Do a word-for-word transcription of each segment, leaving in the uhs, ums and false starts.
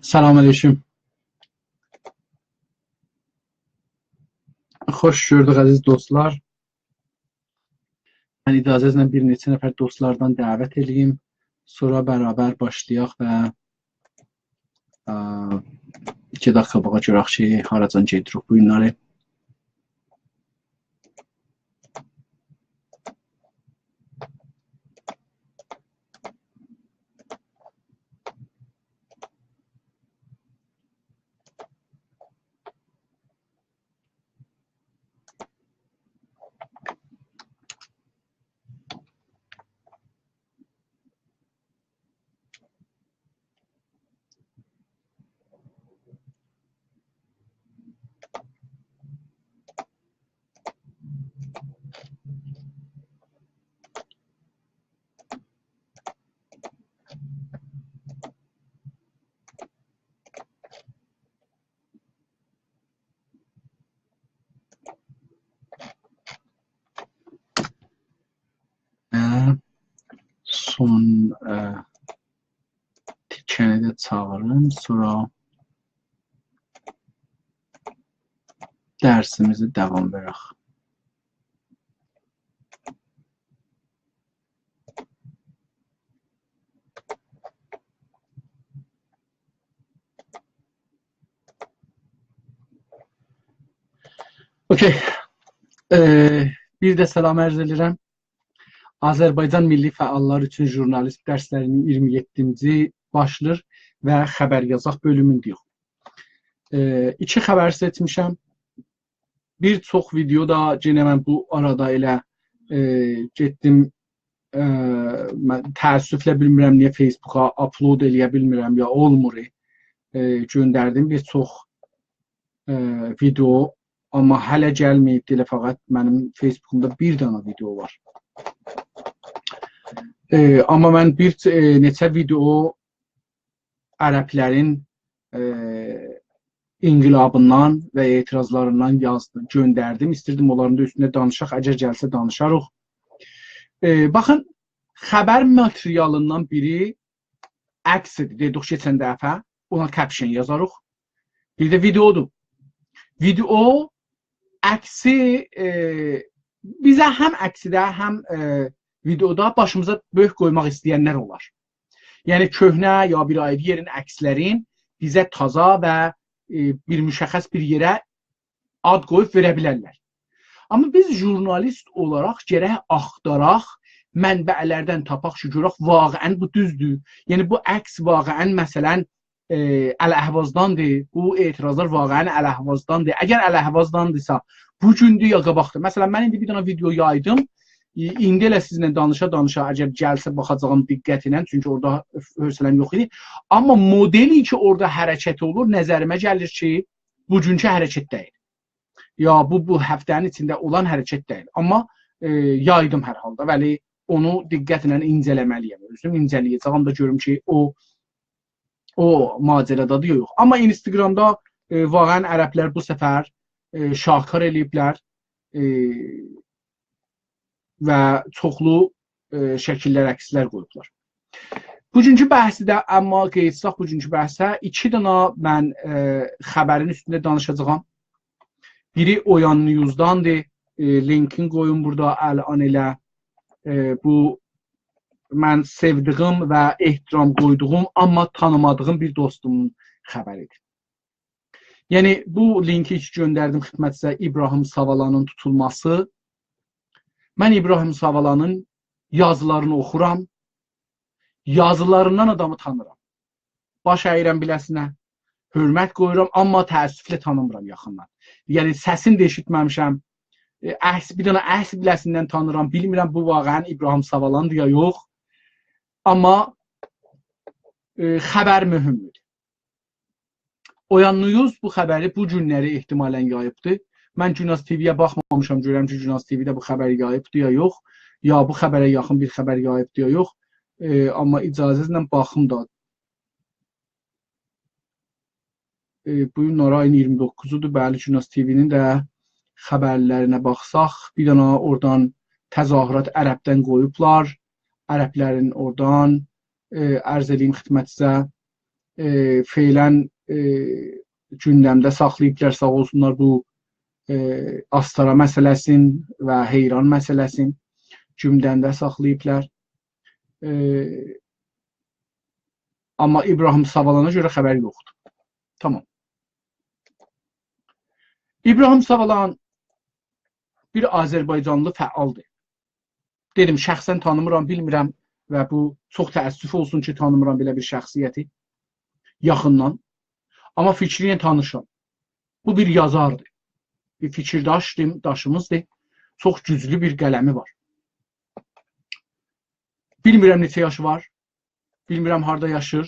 سلام علیکم. خوش گؤردوک، عزیز دوستلار. من اجازه‌نیزله بیر نئچه نفر دوستلاردان دعوت ائله‌ییم. سونرا برابر باشلایاق و، ا، ایکی دقیقه باخاق گؤرک کی، هاراجان گئدیریک بو گونلری. ا، سون، ا، تیکه‌نی ده چاغیرین، سونرا درسیمیزی داوام وئرک. اوکی. ائ، بیر ده سلام عرض ائدیرم. آذربایجان میللی فعاللار اوچون ژورنالیسم درسلری‌نین اییرمی یئددینجی باشلیر و خبر یازاق بؤلومونده‌ییک. ائ، ایکی خبر سئچمیشم. بیر چوخ ویدئو دا یئنه من بو آرادا ائله، ائ، گئتدیم، ائ، من تأسفله بیلمیرم نییه فیسبوکا آپلود ائله‌یه بیلمیرم، یا اولمور، ائ، گؤندردیم بیر چوخ، ائ، ویدئو، آمما هله گلمه‌ییبدی، ائله فقط منیم فیسبوکومدا بیر دنه ویدئو وار. ائ، آمما من بیر، ائ، نئچه ویدئو عربلرین، ائ، انقلابیندان و اعتراضلاریندان یازدیم، گؤندردیم. ایستیردیم اونلارین دا اوستونده دانیشاق، اگر گلسه دانیشاریق. ائ، باخین، خبر ماتریالیندان بیری عکسیدیر، دئدیک کئچن دفعه، اونا کپشن یازاریق. بیر ده ویدئودور. ویدئو عکسی، ائ، بیزه هم عکسده، هم، ائ، ویدئودا باشیمیزا بؤرک قویماق ایسته‌ینلر اولار. یعنی کؤهنه یا بیر آیری یئرین عکسلرین بیزه تازا و، ائ، بیر مشخص بیر یئره آد قویوب وئره بیلرلر. آمما بیز ژورنالیست اولاراق گرک آختاراق، منبعلردن تاپاق کی، گؤرک واقعاً بو دوزدور. یعنی بو عکس واقعاً، مثلاً، ائ، الاحوازداندیر، بو اعتراضلار واقعاً الاحوازداندیر. اگر الاحوازداندیرسا، بو گوندور یا قاباقدیر؟ مثلاً، من ایندی بیر دنه ویدئو یایدیم. ای-، ایندی ائله سیزینله دانیشا-دانیشا، اگر گلسه باخاجاغام دقت ایله، چونکی اورادا حوصله‌م یوخ ایدی. آمما مدلی کی، اورادا حرکت اولور، نظریمه گلیر کی، بوگونکو حرکت دئییل. یا بو، بو هفته‌نین ایچینده اولان حرکت دئییل. آمما، ائ، یایدیم هر حالدا. ولی اونو دقتله اینجه‌له‌مه‌لی‌یم. اؤزوم اینجه‌له‌یه‌جه‌یم دا گؤروم کی، او، او ماجرادادیر یا یوخ. آمما اینستاگرامدا، ائ، واقعاً عربلر بو سفر، ائ، شاهکار ائله‌ییبلر. ائ، و چوخلو، ائ، شکیللر، عکسلر قویوبلار. بوگونکو بحثی ده، آمما قاییتساق بوگونکو بحثه، ایکی دنه من، ائ، خبرین اوستونده دانیشاجاغام. بیری اویان نیوزداندیر. ائ، لینکین قویوم بورادا، الان ائله، ائ، بو من سئودیگیم و احترام قویدوغوم، آمما تانیمادیغیم بیر دوستومون خبریدیر. یعنی، بو لینکی کی گؤندردیم خدمتینیزه، ابراهیم ساوالانین توتولماسی. من ابراهیم ساوالانین یازیلارینی اوخورام. یازیلاریندان آدامی تانیرام. باش اییرم بیله‌سینه، حؤرمت قویورام، آمما تأسفله تانیمیرام یاخیندان. یعنی، سسینی ده ائشیتمه‌میشم. ائ، عکس، بیر دنه عکس بیله‌سیندن تانیرام. بیلمیرم، بو واقعاً ابراهیم ساوالاندیر یا یوخ. آمما، ائ، خبر مهمدور. اویان نیوز بو خبری بو گونلری احتمالاً یاییبدی. من گوناز تی‌وی‌یه باخمامیشام، گؤرم کی، گوناز تی‌وی ده بو خبری یاییبدی یا یوخ. یا بو خبره یاخین بیر خبر یاییبدی یا یوخ. ائ، آمما اجازه‌نیزله باخیم دا. ائ، بو گون آیین اییرمی دوققوزودور. بلی، گوناز تی‌وی‌نین ده خبرلرینه باخساق، بیر دنه اورادان تظاهرات عربدن قویوبلار. عربلرین اورادان، ائ، عرض ائله‌ییم خدمتینیزه، ائ، فعلاً، ائ، گوندمده ساخلاییبلار، ساغ اولسونلار، بو، ائ، آستارا مسئله‌سین و حیران مسئله‌سین گوندمده ساخلاییبلار. ائ، آمما ابراهیم ساوالانا گؤره خبر یوخدور. تامام. ابراهیم ساوالان بیر آذربایجانلی فعالدیر. دئدیم، شخصاً تانیمیرام، بیلمیرم و بو چوخ تأسف اولسون کی، تانیمیرام بئله بیر شخصیتی یاخیندان. آمما فیکری ایله تانیشام. بو بیر یازاردیر. بیر فیکیرداشدیر، داشیمیزدیر. چوخ گوجلو بیر قلمی وار. بیلمیرم نئچه یاشی وار. بیلمیرم هاردا یاشیر.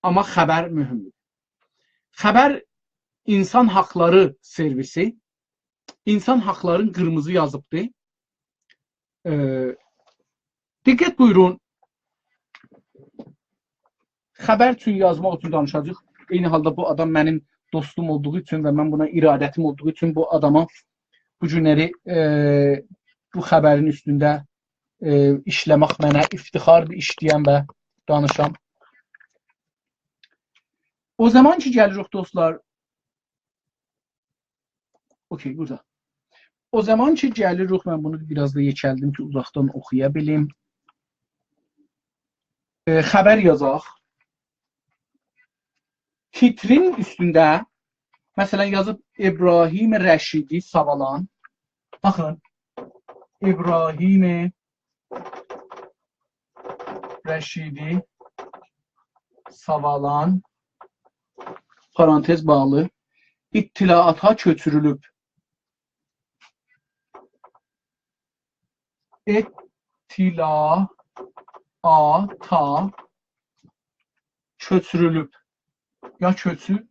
آمما خبر مهمدور. خبر اینسان حاقلاری سرویسی، اینسان حاقلارین قیرمیزی یازیبدی. ائ، دقت بویورون. خبر اوچون یازماق اوچون دانیشاجاغیق. عینی حالدا بو آدام منیم دوستوم اولدوغو اوچون و من بونا ارادتیم اولدوغو اوچون بو آداما بو گونلری، ائ، بو خبرین اوستونده، ائ، ایشله‌مک منه افتخاردیر، ایشله‌یم و دانیشام. او زامان کی گلیریک، دوستلار، اوکی، بورادا. او زامان کی گلیریک، من بونو بیر آز دا یئکلدیم کی، اوزاقدان اوخویا بیلیم. ائ، خبر یازاق. تیترین اوستونده، مثلاً، یازیب ابراهیم رشیدی ساوالان. باخین، ابراهیم رشیدی ساوالان، پارانتز باغلی، اطلاعاتا کؤچورولوب. اطلاعاتا کؤچورولوب. یا کؤچو-،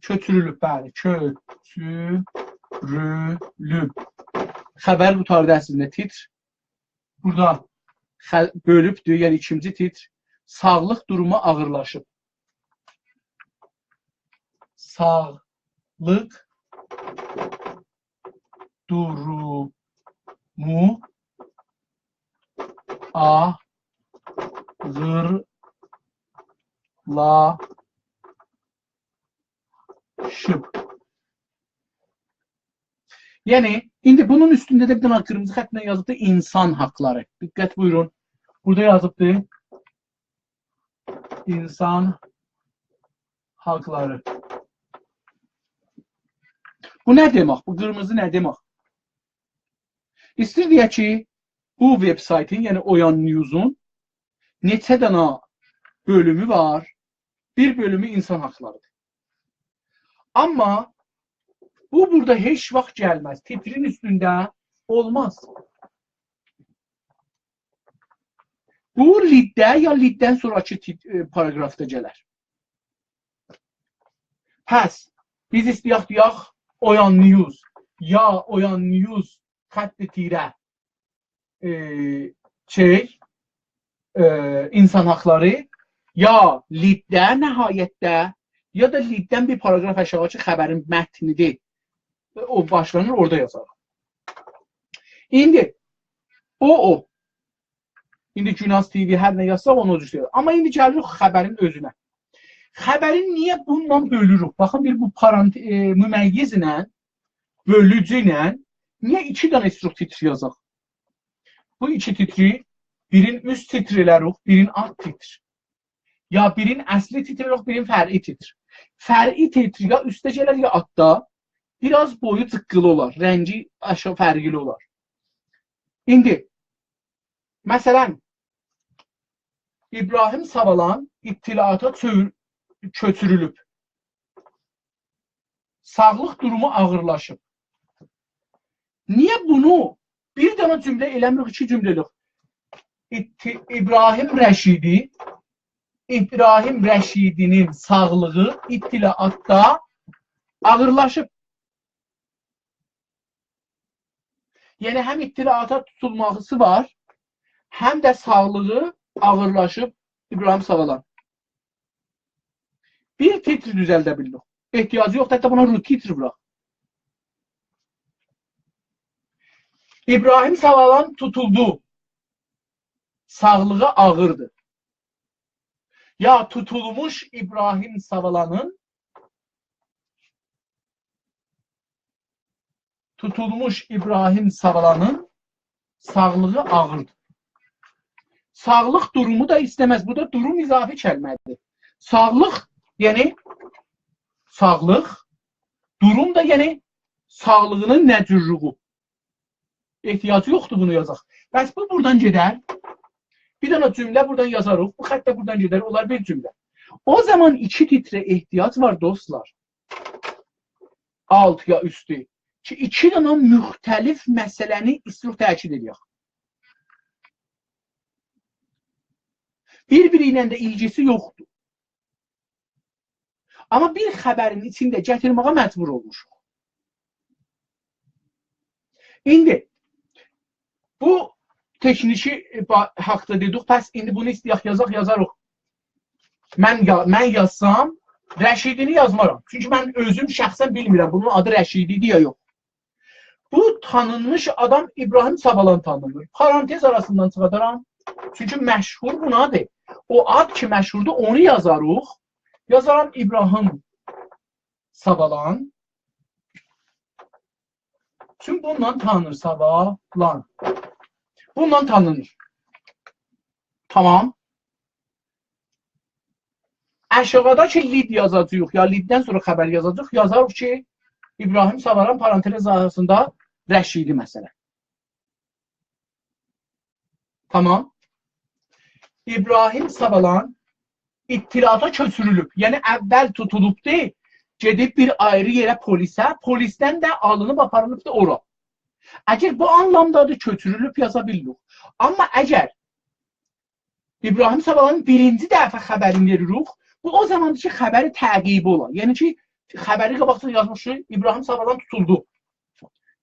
کؤچورولوب، بلی، کؤچورولوب. خبر قوتاردی اصلینده، تیتر. بورادا خل-، بؤلوبدور، یعنی ایکینجی تیتر. ساغلیق دورومو آغیرلاشیب. ساغلیق دورومو آغیرلاشیب. یعنی، ایندی بونون اوستونده ده بیر دنه قیرمیزی خطله یازیبدی، اینسان حاقلاری. دقت بویورون. بورادا یازیبدی، اینسان حاقلاری. بو نه دئمک؟ بو قیرمیزی نه دئمک؟ ایستیر دئیک کی، بو وبسایتین، یعنی اویان نیوزون نئچه دنه بؤلومو وار؟ بیر بؤلومو اینسان حاقلاریدیر. آمما بو بورادا هئچ واخت گلمز. تیترین اوستونده اولماز. بو لیدده یا لیددن سونراکی تیت-، ائ، پاراگرافدا گلر. پس، بیز ایسته‌یک دئیک، اویان نیوز، یا اویان نیوز، خط تیره، ائ، شئی، ائ، اینسان حاقلاری، یا لیدده نهایتده، یا دا لیددن بیر پاراگراف آشاغی کی، خبرین متنیدیر. او باشلانیر، اورادا یازاریق. ایندی، او، او. ایندی گوناز تی‌وی هر نه یازسا، اونو او جور سؤیلر. آمما ایندی گلیریک خبرین اؤزونه. خبری نییه بونونلا بؤلوروک؟ باخین، بیر بو پارانت-، ائ، ممیزله، بؤلوجو ایله نییه ایکی دنه ایستیروخ تیتر یازاق؟ بو ایکی تیتری، بیرین اوست تیتر ائله‌روخ، بیرین آلت تیتر. یا بیرین اصلی تیتر ائله‌روخ، بیرین فرعی تیتر. فرعی تیتر یا اوسته گلر، یا آلتدا. بیر آز بویو جیققیلی اولار، رنگی آشا-، فرقلی اولار. ایندی، مثلاً، ابراهیم ساوالان اطلاعاتا چؤ-، کؤچورولوب. ساغلیق دورومو آغیرلاشیب. نییه بونو بیر دنه جمله ائله‌میریک، ایکی جمله ائله‌یک؟ ات-، ابراهیم رشیدی، ابراهیم رشیدی‌نین ساغلیغی اطلاعاتدا آغیرلاشیب. یعنی، هم اطلاعاتا توتولماسی وار، هم ده ساغلیغی آغیرلاشیب ابراهیم ساوالان. بیر تیتر دوزلده بیلدیک. احتیاجی یوخدور، حتی بونا رو تیتر ووراق. ابراهیم ساوالان توتولدو. ساغلیغی آغیردی. یا توتولموش ابراهیم ساوالانین، توتولموش ابراهیم ساوالانین ساغلیغی آغیردیر. ساغلیق دورومو دا ایسته‌مز. بورادا دوروم اضافی کلمه‌دیر. ساغلیق، یعنی ساغلیق، دوروم دا، یعنی ساغلیغینین نه جورلوگو. احتیاجی یوخدور بونو یازاق. پس بو بورادان گئدر. بیر دنه جمله بورادان یازاریق. بو خط ده بورادان گئدر. اولار بیر جمله. او زامان ایکی تیتره احتیاج وار، دوستلار. آلت یا اوستو. کی، ایکی دنه مختلف مسئله‌نی ایستیروخ تأکید ائدک. بیر-بیری ایله ده ایلگیسی یوخدور. آمما بیر خبرین ایچینده گتیرمه‌یه مجبور اولموشوق. ایندی بو تکنیکی، ائ، با-، حاقدا دئدیک، پس ایندی بونو ایسته‌یک یازاق، یازاریق. من یا-، من یازسام، رشیدی‌نی یازمارام. چونکی من اؤزوم شخصاً بیلمیرم بونون آدی رشیدی‌دیر یا یوخ. بو تانینمیش آدام ابراهیم ساوالان تانینیر. پارانتز آراسیندان چیخادارام. چونکی مشهور بونادیر. او آد کی مشهوردور، اونو یازاریق. یازارام ابراهیم ساوالان. چون بونونلا تانینیر، ساوالان. بونونلا تانینیر. تامام. آشاغیدا کی لید یازاجاغیق، یا لیددن سونرا خبر یازاجاغیق، یازاریق کی ابراهیم ساوالان پارانتز آراسیندا رشیدی، مثلا. تامام. ابراهیم ساوالان اطلاعاتا کؤچورولوب. یعنی اول توتولوبدو، گئدیب بیر آیری یئره پلیسه، پلیسدن ده آلینیب آپاریلیبدی اورا. اگر بو آنلامدادیر، کؤچورولوب یازا بیلیریک. آمما اگر ابراهیم ساوالانین بیرینجی دفعه خبرینی وئریریک، بو او زاماندیر کی خبری تعقیبی اولا. یعنی کی خبری قاباقجا یازمیشیق، ابراهیم ساوالان توتولدو.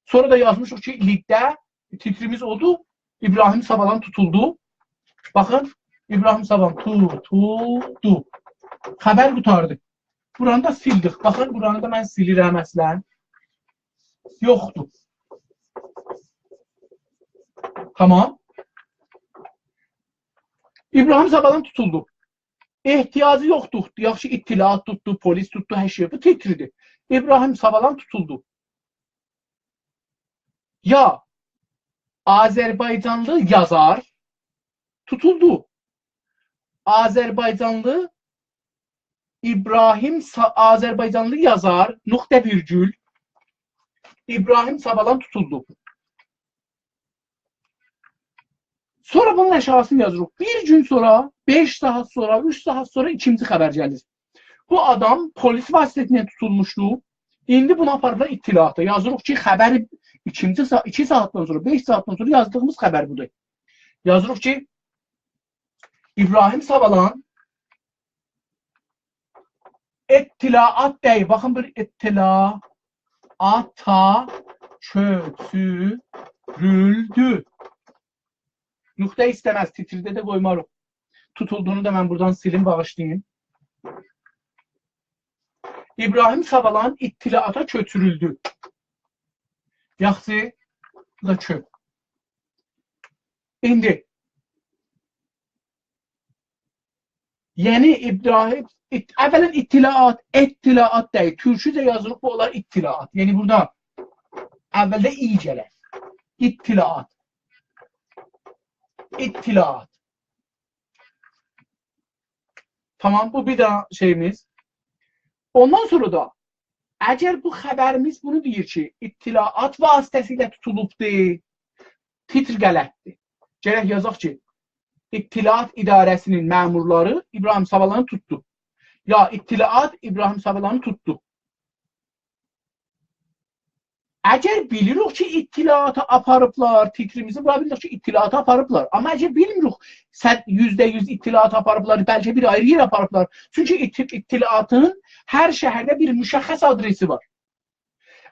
سونرا دا یازمیشیق کی لیدده تیتریمیز اودور، ابراهیم ساوالان توتولدو. باخین، ابراهیم ساوالان توتولدو. خبر قوتاردی. بورانی دا سیلدیک. باخین، بورانی دا من سیلیرم اصلا. یوخدور. تامام. ابراهیم ساوالان توتولدو. احتیاجی یوخدور. یاخشی، اطلاعات توتدو، پلیس توتدو، هر شئی. بو تیتریدیر. ابراهیم ساوالان توتولدو. یا آذربایجانلی یازار توتولدو. آذربایجانلی ابراهیم سا-، آذربایجانلی یازار، نقطه ویرگول، ابراهیم ساوالان توتولدو. سونرا بونون آشاغیسینی یازیریق. بیر گون سونرا، بئش ساعت سونرا، اوچ ساعت سونرا ایکینجی خبر گلیر. بو آدام پلیس واسطه‌سیله توتولموشدو. ایندی بونو آپاریرلار اطلاعاتا. یازیریق کی خبری ایکینجی سا-، ایکی ساعتدان سونرا، بئش ساعتدان سونرا یازدیغیمیز خبر بودور. یازیریق کی ابراهیم ساوالان اطلاعات دئییل. باخین، بیر اطلاعاتا کؤچورولدو. نقطه ایسته‌مز، تیتریده ده قویماریق. توتولدوغونو دا من بورادان سیلیم، باغیشلایین. ابراهیم ساوالان اطلاعاتا کؤچورولدو. یاخشی، بو دا کؤپ. ایندی. یعنی ابراهیم، ات-، اولاً اطلاعات، اطلاعات دئییل. تورکوجه یازیلیب، بو اولار اطلاعات. یعنی بورادا اولده ای گلر. اطلاعات. اطلاعات. تامام، بو بیر دنه شئییمیز. اوندان سونرا دا، اگر بو خبریمیز بونو دئییر کی اطلاعات واسطه‌سیله توتولوبدور، تیتر غلطدیر. گرک یازاق کی اطلاعات اداره‌سی‌نین مأمورلاری ابراهیم ساوالانی توتدو. یا اطلاعات ابراهیم ساوالانی توتدو. اگر بیلیریک کی اطلاعاتی آپاریبلار، تیتریمیزی وورا بیلیریک کی اطلاعاتی آپاریبلار. آمما اگر بیلمیریک، سن یوزده یوز اطلاعاتی آپاریبلار، بلکه بیر آیری یئره آپاریبلار. چونکی اط-، اطلاعاتین هر شهرده بیر مشخص آدرسی وار.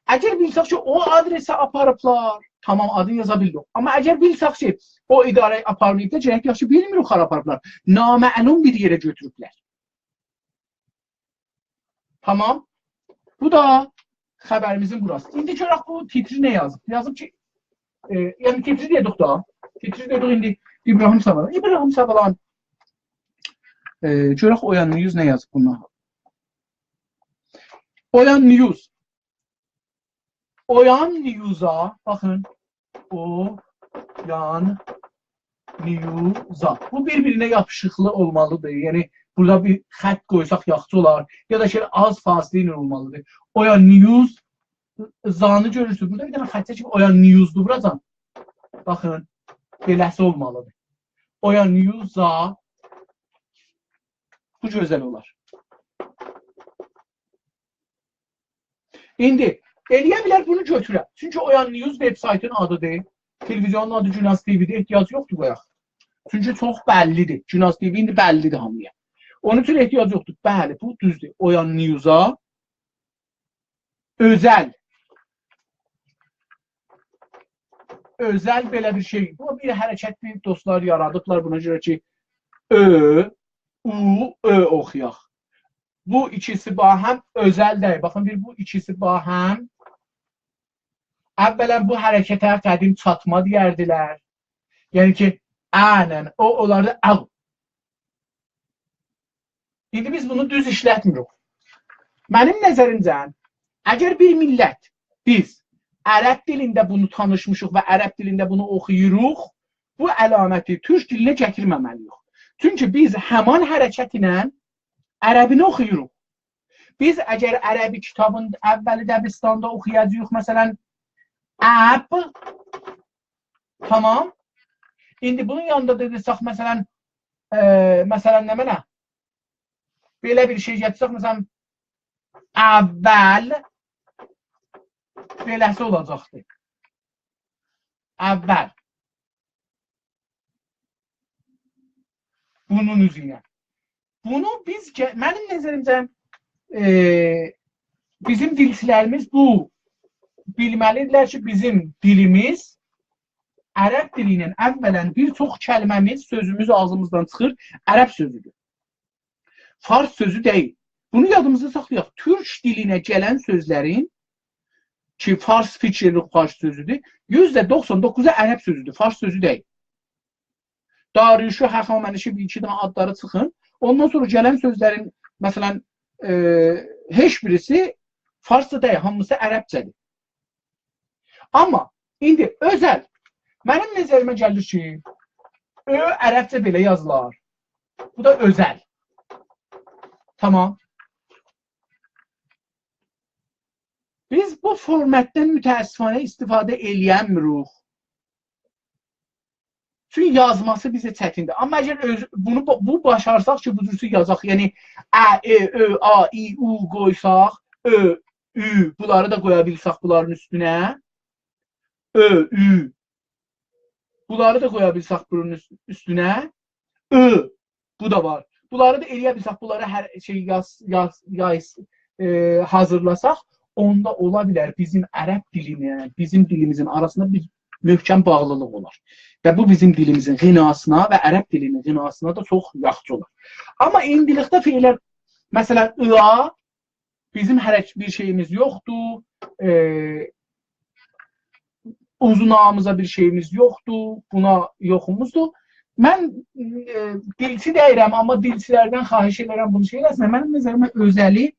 اگر بیلسک کی او آدرسه آپاریبلار، تامام، آدینی یازا بیلدیک. آمما اگر بیلسک کی او اداره آپارماییب دا، گرک یاخشی بیلمیریک هارا آپاریبلار. نامعلوم بیر یئره گؤتوروبلر. تامام. بو دا خبریمیزین بوراسی. ایندی گؤرک بو تیتری نه یازیب. یازیب کی، ائ، یعنی تیتری دئدیک دا. تیتری دئدیک ایندی ابراهیم ساوالان. ابراهیم ساوالان ائ، گؤرک اویان نیوز نه یازیب بونلار. اویان نیوز. اویان نیوزا، باخین. اویان نیوزا. بو بیر-بیرینه یاپیشیقلی اولمالیدیر. یعنی، بورادا بیر خط قویساق یاخشی اولار. یا دا شئیله آز فاصله ایله اولمالیدیر. اویان نیوز، زانی گؤرورسونوز. بورادا بیر دنه خط چکیب اویان نیوزدور بوراجان. باخین، بئله‌سی اولمالیدیر. اویان نیوزا. بو گؤزل اولار. ایندی ائلیه بیلر بونو گؤتوره. چونکی اویان نیوز وبسایتین آدیدیر. تلویزیونون آدی گوناز تی‌وی‌دیر، احتیاج یوخدور قویاق. چونکی چوخ بللیدیر. گوناز تی‌وی ایندی بللیدیر هامییا. اونون اوچون احتیاج یوخدور. بلی، بو دوزدور. اویان نیوزا اؤزل. اؤزل بئله بیر شئی. بو بیر حرکتدیر، دوستلار یارادیبلار. بونا گؤره کی، اؤ، او، اؤ اوخویاق. بو ایکیسی باهم اؤزل دئییل. باخین، بیر بو ایکیسی باهم. اولاً بو حرکته قدیم چاتما دئیردیلر. یعنی کی، ا ایله او، اونلار دا او. ایندی بیز بونو دوز ایشلتمیریک. منیم نظریمجه، اگر بیر میللت، بیز عرب دیلینده بونو تانیشمیشیق و عرب دیلینده بونو اوخویوروق، بو علامتی تورک دیلینه گتیرمه‌مه‌لی‌ییک. چونکی بیز همان حرکت ایله عربینی اوخویوروق. بیز اگر عربی کیتابین اولی دبستاندا اوخویاجاغیق، مثلاً، اب، تامام. ایندی بونون یانیندا دا دئسک، مثلاً، ائ، مثلاً، نمنه؟ بئله بیر شئی گتیرسک، مثلاً، اول بئله‌سی اولاجاقدی. اول. بونون اوزونه. بونو بیز گه-، منیم نظریمجه، ائ، بیزیم دیلچیلریمیز بو بیلمه‌لیدیرلر کی، بیزیم دیلیمیز، عرب دیلی ایله اولاً بیر چوخ کلمه‌میز، سؤزوموز آغزیمیزدان چیخیر، عرب سؤزودور. فارس سؤزو دئییل. بونو یادیمیزدا ساخلایاق. تورک دیلینه گلن سؤزلرین کی، فارس فیکیرلی فارس سؤزودور، یوزده دوخسان دوققوزو عرب سؤزودور، فارس سؤزو دئییل. داریوشو، هخامنشی، بیر ایکی دنه آدلاری چیخین. اوندان سونرا گلن سؤزلرین، مثلاً، ائ، هئچ بیریسی فارسجا دئییل، هامیسی عربجه‌دیر. آمما ایندی اؤزل، منیم نظریمه گلیر کی، اؤ عربجه بئله یازیلار. بو دا اؤزل. تامام. بیز بو فورماتدان متأسفانه استفاده ائلیه‌نمیریک. چونکی یازماسی بیزه چتیندیر. آمما اگر اؤز، بونو، بو باشارساق کی، بو جورسو یازاق، یعنی ا، ائ، اؤ، آ، ای، او قویساق، اؤ، او، بونلاری دا قویا بیلسک بونلارین اوستونه، اؤ، او، بونلاری دا قویا بیلسک بونون اوست-، اوستونه، اؤ، بو دا وار. بونلاری دا ائلیه بیلسک، بونلاری هر شئی یاز، یاز، یاز، ائ، حاضیرلاساق، اوندا اولا بیلر بیزیم عرب دیلینه، بیزیم دیلیمیزین آراسیندا بیر محکم باغلیلیق اولار. و بو بیزیم دیلیمیزین غناسینا و عرب دیلینین غناسینا دا چوخ یاخشی اولار. آمما ایندیلیکده فعلاً، مثلاً، ایا، بیزیم حرک-، بیر شئییمیز یوخدور، ائ، اوزون آمیزا بیر شئییمیز یوخدور، بونا یوخوموزدور. من، ائ، دیلچی دئییرم، آمما دیلچیلردن خواهش ائدیرم بونو شئی ائله‌سینلر. منیم نظریمه اؤزلی،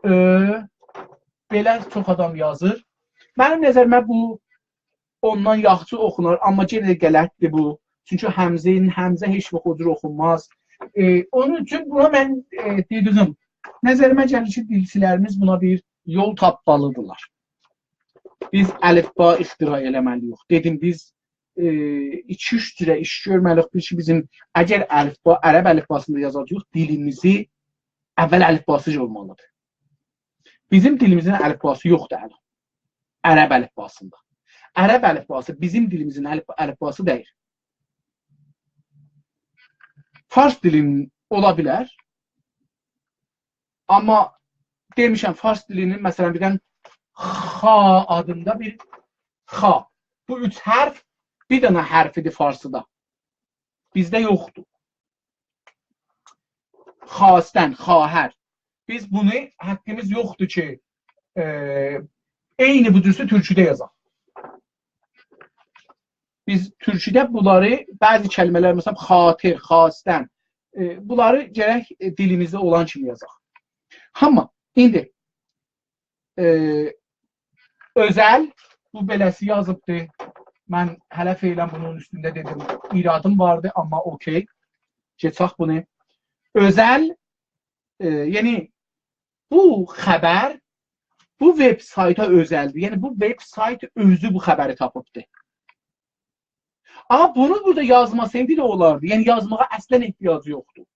ائ، بئله چوخ آدام یازیر. منیم نظریمه بو اوندان یاخشی اوخونار، آمما یئنه ده غلطدیر بو. چونکی همزه‌نین، همزه هئچ واخت او جور اوخونماز. ائ، اونون اوچون بونا من، ائ، دئدیگیم، نظریمه گلیر کی، دیلچیلریمیز بونا بیر یول تاپمالیدیرلار. بیز الفبا اختراع ائله‌مه‌لی‌ییک. دئدیم، بیز، ائ، ایکی-اوچ جوره ایش گؤرمه‌لی‌ییک. بیر کی، بیزیم اگر الفبا، عرب الفباسیندا یازاجاغیق، دیلیمیزی اول الفباسی اولمالیدیر. بیزیم دیلیمیزین الفباسی یوخدور هله. عرب الفباسیندا. عرب الفباسی بیزیم دیلیمیزین الف-، الفباسی دئییل. فارس دیلینین اولا بیلر. آمما دئمیشم، فارس دیلینین، مثلاً، بیردن خا آدیندا بیر خا. بو اوچ حرف بیر دنه حرفیدیر فارسیدا. بیزده یوخدور. خواستن، خواهر. بیز بونو، حاققیمیز یوخدور کی، ائ، عینی بو جورسو تورکوده یازاق. بیز تورکوده بونلاری، بعضی کلمه‌لر، مثلا، خاطر، خواستن، ائ، بونلاری گرک، ائ، دیلیمیزده اولان کیمی یازاق. آمما ایندی، ائ، اؤزل، بو بئله‌سی یازیبدی. من هله فعلا بونون اوستونده دئدیم، ایرادیم واردی، آمما اوکی. کئچک بونو. اؤزل، ائ، یعنی بو خبر بو وبسایتا اؤزلدیر. یعنی بو وبسایت اؤزو بو خبری تاپیبدی. آمما بونو بورادا یازماسایدی دا اولاردی. یعنی یازماغا اصلا احتیاجی یوخدور.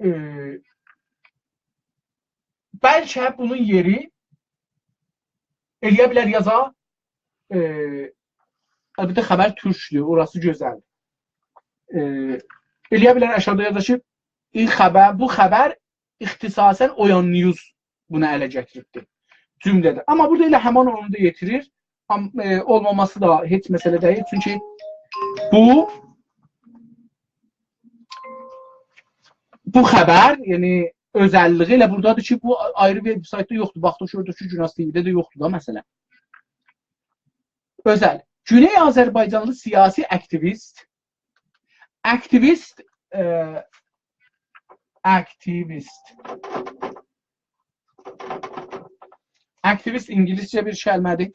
ائ، بلکه بونون یئری ائلیه بیلر یازا، ائ، البته خبر تورکدور، اوراسی گؤزل. ائ، ائلیه بیلر آشاغیدا یازا کی، این خبر، بو خبر اختصاصا اویان نیوز بونو اله گتیریبدیر جومله‌ده. آمما بورادا ائله همان اونو دا یئتیریر. آم-، ائ، اولماماسی دا هئچ مسئله دئییل. چونکی بو، بو خبر، یعنی اؤزللیگی ائله بورادادیر کی، بو آیری وبسایتدا یوخدور. باخدیق، گؤردوک کی، گوناز تی‌وی‌ده ده یوخدور دا، مثلا. اؤزل. گونئی آذربایجانلی سیاسی آکتیویست، آکتیویست، ائ، آکتیویست. آکتیویست اینگیلیسجه بیر کلمه‌دیر.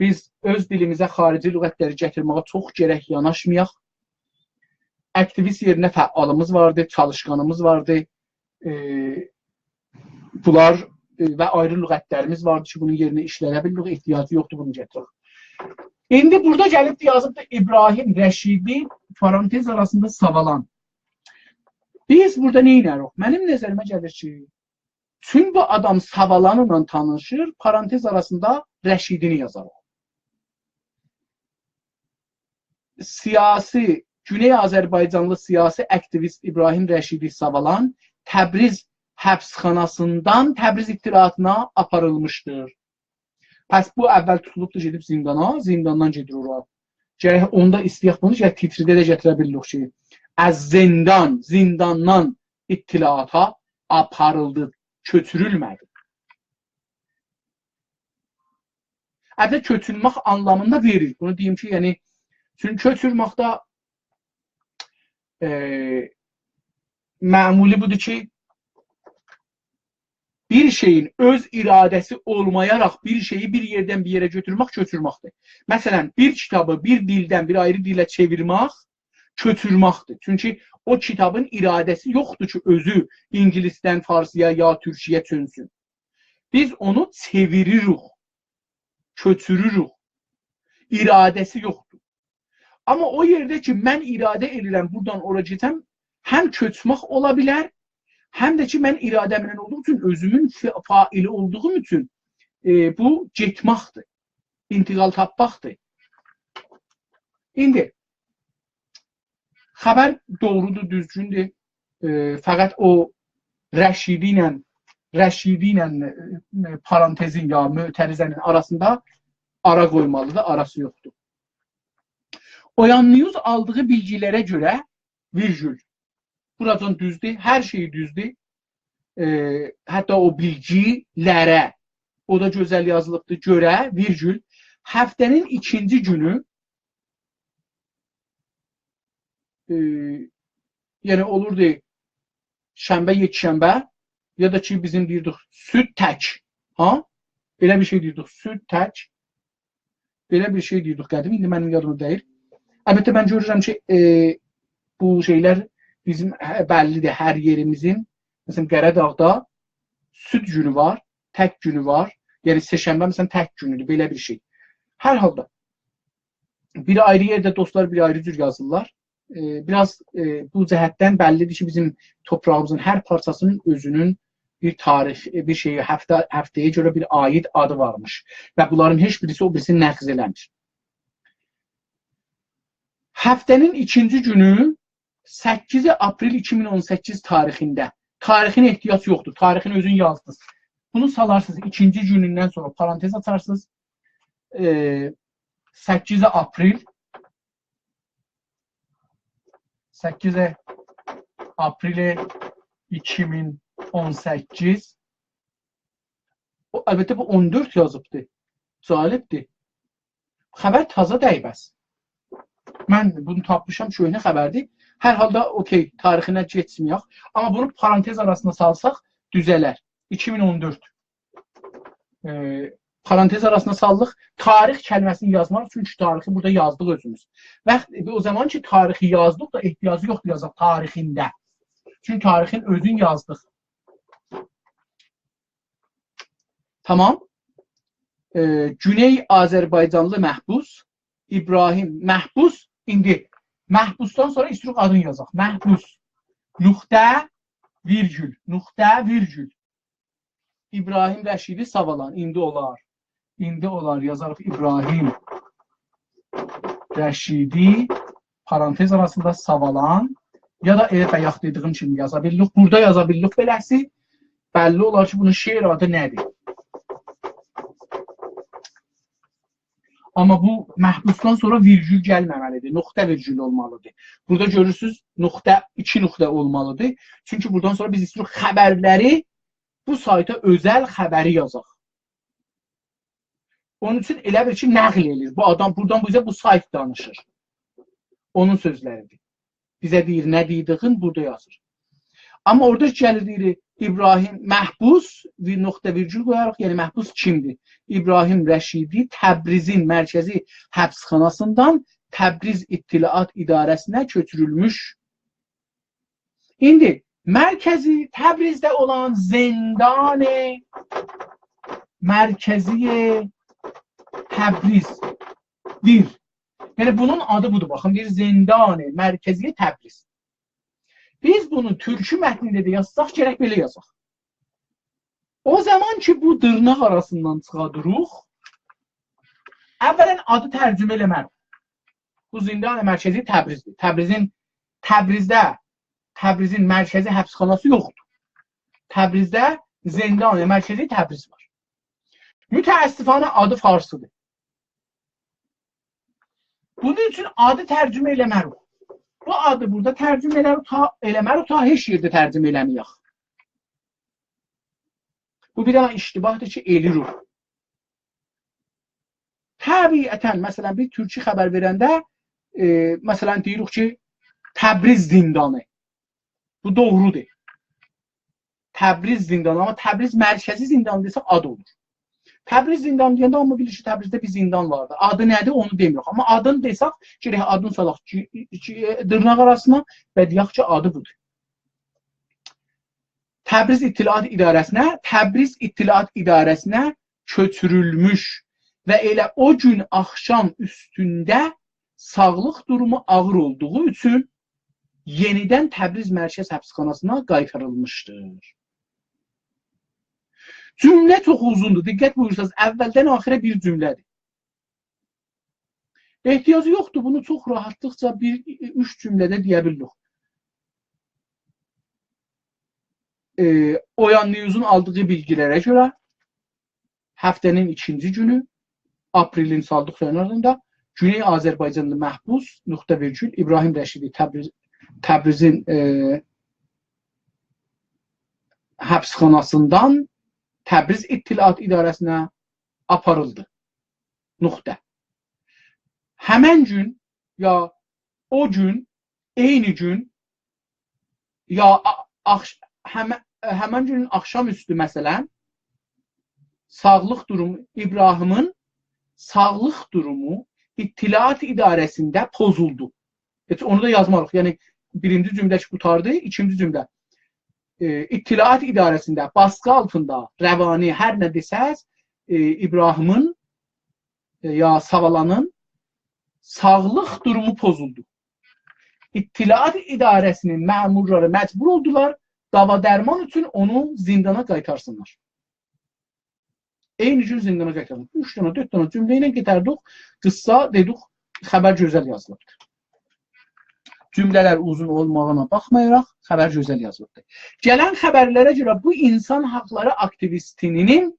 بیز اؤز دیلیمیزه خاریجی لغتلری گتیرمه‌یه چوخ گرک یاناشمایاق. آکتیویست یئرینه فعالیمیز واردی، چالیشقانیمیز واردی. ائ، بونلار، ائ، و آیری لغتلریمیز واردی کی، بونون یئرینه ایشلده بیلیریک، احتیاجی یوخدور بونو گتیرک. ایندی بورادا گلیب یازیبدی ابراهیم رشیدی، پارانتز آراسیندا ساوالان. بیز بورادا نه ائدریک؟ منیم نظریمه گلیر کی، چون بو آدام ساوالانلا تانیشیر، پارانتز آراسیندا رشیدینی یازاریق. سیاسی، گونئی آذربایجانلی سیاسی آکتیویست ابراهیم رشیدی ساوالان تبریز حبسخاناسیندان تبریز اطلاعاتینا آپاریلمیشدیر. پس بو اول توتولوبدور، گئدیب زیندانا، زینداندان گئدیر اورا. گرک اوندا ایسته‌یک بونو، گرک تیتریده ده گتیره بیلیریک کی، از زندان، زینداندان اطلاعاتا آپاریلدی، کؤچورولمه‌دی. البته، کؤچورمک آنلامیندا وئریر. بونو دئییم کی، یعنی، چونکی کؤچورمکده، ائ، معمولی بودور کی، بیر شئیین اؤز اراده‌سی اولمایاراق بیر شئیی بیر یئردن بیر یئره گؤتورمک کؤچورمکدیر. مثلا، بیر کیتابی بیر دیلدن بیر آیری دیله چئویرمک کؤچورمکدیر. چونکی او کیتابین اراده‌سی یوخدور کی، اؤزو اینگیلیسدن فارسی‌یا یا تورکی‌یه چؤنسون. بیز اونو چئویریریک، کؤچوروروک. اراده‌سی یوخدور. آمما او یئرده کی، من اراده ائدیرم، بورادان اورا گئدم، هم کؤچمک اولا بیلر، هم ده کی، من اراده‌مله اولدوغو اوچون، اؤزومون فا-، فاعلی اولدوغوم اوچون، ائ، بو گئتمکدیر، انتقال تاپماقدیر. ایندی خبر دوغرودور، دوزگوندور. ائ، فقط او رشیدی ایله، رشیدی ایله، ائ، پارانتزین یا معترضه‌نین آراسیندا آرا قویمالیدیر، آراسی یوخدور. اویان نیوز آلدیغی بیلگی‌لره گؤره، ویرگول. بوراجان دوزدور، هر شئی دوزدور. ائ، حتی او بیلگی‌لره، او دا گؤزل یازیلیبدیر، گؤره، ویرگول. هفته‌نین ایکینجی گونو، ائ، یعنی اولوردو شنبه، یکشنبه، یا دا کی، بیزیم دئییردیک، سود تک. ها؟ بئله بیر شئی دئییردیک، سود تک. بئله بیر شئی دئییردیک قدیم، ایندی منیم یادیما دئییل. البته، من گؤرورم کی، ائ، بو شئیلر بیزیم، هه، بللی‌دیر، هر یئریمیزین. مثلا، قره‌داغدا سود گونو وار، تک گونو وار. یعنی، سه‌شنبه، مثلا، تک گونودور، بئله بیر شئی. هر حالدا، بیر آیری یئرده دوستلار بیر آیری جور یازیرلار. ائ، بیر آز، ائ، بو جهتدن بللی‌دیر کی، بیزیم توپراغیمیزین هر پارچاسینین اؤزونون بیر تاریخ، ائ، بیر شئیی، هفته، هفته‌یه گؤره بیر عاید آدی وارمیش. و بونلارین هئچ بیریسی او بیریسینی نقض ائله‌میر. هفته‌نین ایکینجی گونو، سککیز آپریل ایکی مین اون سککیز تاریخینده. تاریخین احتیاج یوخدور. تاریخین اؤزونو یازدینیز. بونو سالارسینیز. ایکینجی گونوندن سونرا پارانتز آچارسینیز. ائ، سککیز آپریل، سککیز آپریل ایکی مین اون سککیز. او، البته، بو اون دؤرد یازیبدی. جالبدیر. خبر تازه دئییل بس. من بونو تاپمیشام، کؤهنه خبردیر. هر حالدا اوکی، تاریخینه گئتمه‌یک. آمما بونو پارانتز آراسینا سالساق دوزه‌لر. ایکی مین اون دؤرد. ائ، پارانتز آراسینا سالدیق. تاریخ کلمه‌سینی یازماریق، چونکی تاریخی بورادا یازدیق اؤزوموز. وقت، او زامان کی، تاریخی یازدیق دا احتیاجی یوخدور یازاق تاریخینده. چونکی تاریخین اؤزون یازدیق. تامام. ائ، گونئی آذربایجانلی محبوس، ابراهیم محبوس، ایندی محبوسدان سونرا ایستیروق آدینی یازاق. محبوس، نقطه، ویرگول، نقطه، ویرگول. ابراهیم رشیدی ساوالان، ایندی اولار. ایندی اولار، یازاریق ابراهیم رشیدی، پارانتز آراسیندا ساوالان، یا دا ائله بایاق دئدیگیم کیمی یازا بیللیک. بورادا یازا بیللیک بئله‌سی. بللی اولار کی، بونون شعر آدی نه‌دیر. آمما بو محبوسدان سونرا ویرگول گلمه‌مه‌لیدیر. نقطه ویرگول اولمالیدیر. بورادا گؤرورسونوز، نقطه، ایکی نقطه اولمالیدیر. چونکی بورادان سونرا بیز ایستیروق خبرلری بو سایتا اؤزل خبری یازاق. اونون اوچون ائله بیل کی، نقل ائله‌ییر. بو آدام بورادان بو اوزه بو سایت دانیشیر. اونون سؤزلریدیر. بیزه دئییر، نه دئدیگین بورادا یازیر. آمما اورادا گلیر دئییر، ابراهیم محبوس، بیر نقطه ویرگول قویاریق، یعنی محبوس کیمدیر؟ ابراهیم رشیدی تبریزین مرکزی حبسخاناسیندان تبریز اطلاعات اداره‌سینه کؤچورولموش. ایندی مرکزی تبریزده اولان زندان مرکزی تبریزدیر. یعنی بونون آدی بودور، باخین، دئییر زندان مرکزی تبریز. بیز بونو تورکی متنینده ده یازساق، گرک بئله یازاق. او زامان کی، بو دیرناق آراسیندان چیخاریریق، اولاً آدی ترجمه ائله‌مه‌ریک. بو زندان مرکزی تبریزدیر. تبریزین، تبریزده، تبریزین مرکزی حبسخاناسی یوخدور. تبریزده زندان مرکزی تبریز وار. متأسفانه آدی فارسیدیر. بونون اوچون آدی ترجمه ائله‌مه‌ریک. بو آدی بورادا ترجمه ائله‌مه‌ریک، تا، ائله‌مه‌ریک، تا هئچ یئرده ترجمه ائله‌مه‌یک. بو بیر دنه اشتباهدیر کی، ائله‌ییریک. طبیعتاً، مثلاً، بیر تورکی خبر وئرنده، ائ، مثلاً، دئییریک کی، تبریز زندانی. بو دوغرودور. تبریز زندانی، آمما تبریز مرکزی زندانی دئسک، آد اولور. تبریز زندانی دئینده هامی بیلیر کی، تبریزده بیر زندان واردی. آدی نه‌دیر، اونو دئمیریک. آمما آدینی دئسک، گرک آدینی سالاق کی، کی، دیرناق آراسینا و دئیک کی، آدی بودور. تبریز اطلاعات اداره‌سینه، تبریز اطلاعات اداره‌سینه کؤچورولموش و ائله او گون آخشام اوستونده ساغلیق دورومو آغیر اولدوغو اوچون یئنیدن تبریز مرکز حبسخاناسینا قایتاریلمیشدیر. جمله چوخ اوزوندور. دقت بویورسانیز، اولدن آخیره بیر جمله‌دیر. احتیاجی یوخدور، بونو چوخ راحاتلیقجا بیر، اوچ جمله‌ده دئیه بیلیریک. ائ، اویان نیوزون آلدیغی بیلگیلره گؤره، هفته‌نین ایکینجی گونو، آپرئلین سالیق کناریندا، گونئی آذربایجانلی محبوس، نقطه ویرگول، ابراهیم رشیدی تبریز، تبریزین، ائ، حبسخاناسیندان تبریز اطلاعات اداره‌سینه آپاریلدی. نقطه. همن گون یا او گون، عینی گون، یا آ-، آخش-، همه-، همن گونون آخشام اوستو، مثلاً، ساغلیق دورومو، ابراهیمین ساغلیق دورومو اطلاعات اداره‌سینده پوزولدو. هئچ اونو دا یازماریق. یعنی، بیرینجی جمله کی قوتاردی، ایکینجی جمله. ائ، اطلاعات اداره‌سینده باسقی آلتیندا روانی هر نه دئسز، ائ، ابراهیمین، ائ، یا ساوالانین ساغلیق دورومو پوزولدو. اطلاعات اداره‌سینین مأمورلاری مجبور اولدولار داوا درمان اوچون اونو زندانا قایتارسینلار. عینی گون زندانا قایتاردیق. اوچ دنه، دؤرد دنه جمله ایله قایتاردیق. قیسا دئدیک، خبر گؤزل یازیلیبدیر. جمله‌لر اوزون اولماغینا باخمایاراق، خبر گؤزل یازیلیبدیر. گلن خبرلره گؤره بو اینسان حاقلاری آکتیویستینین،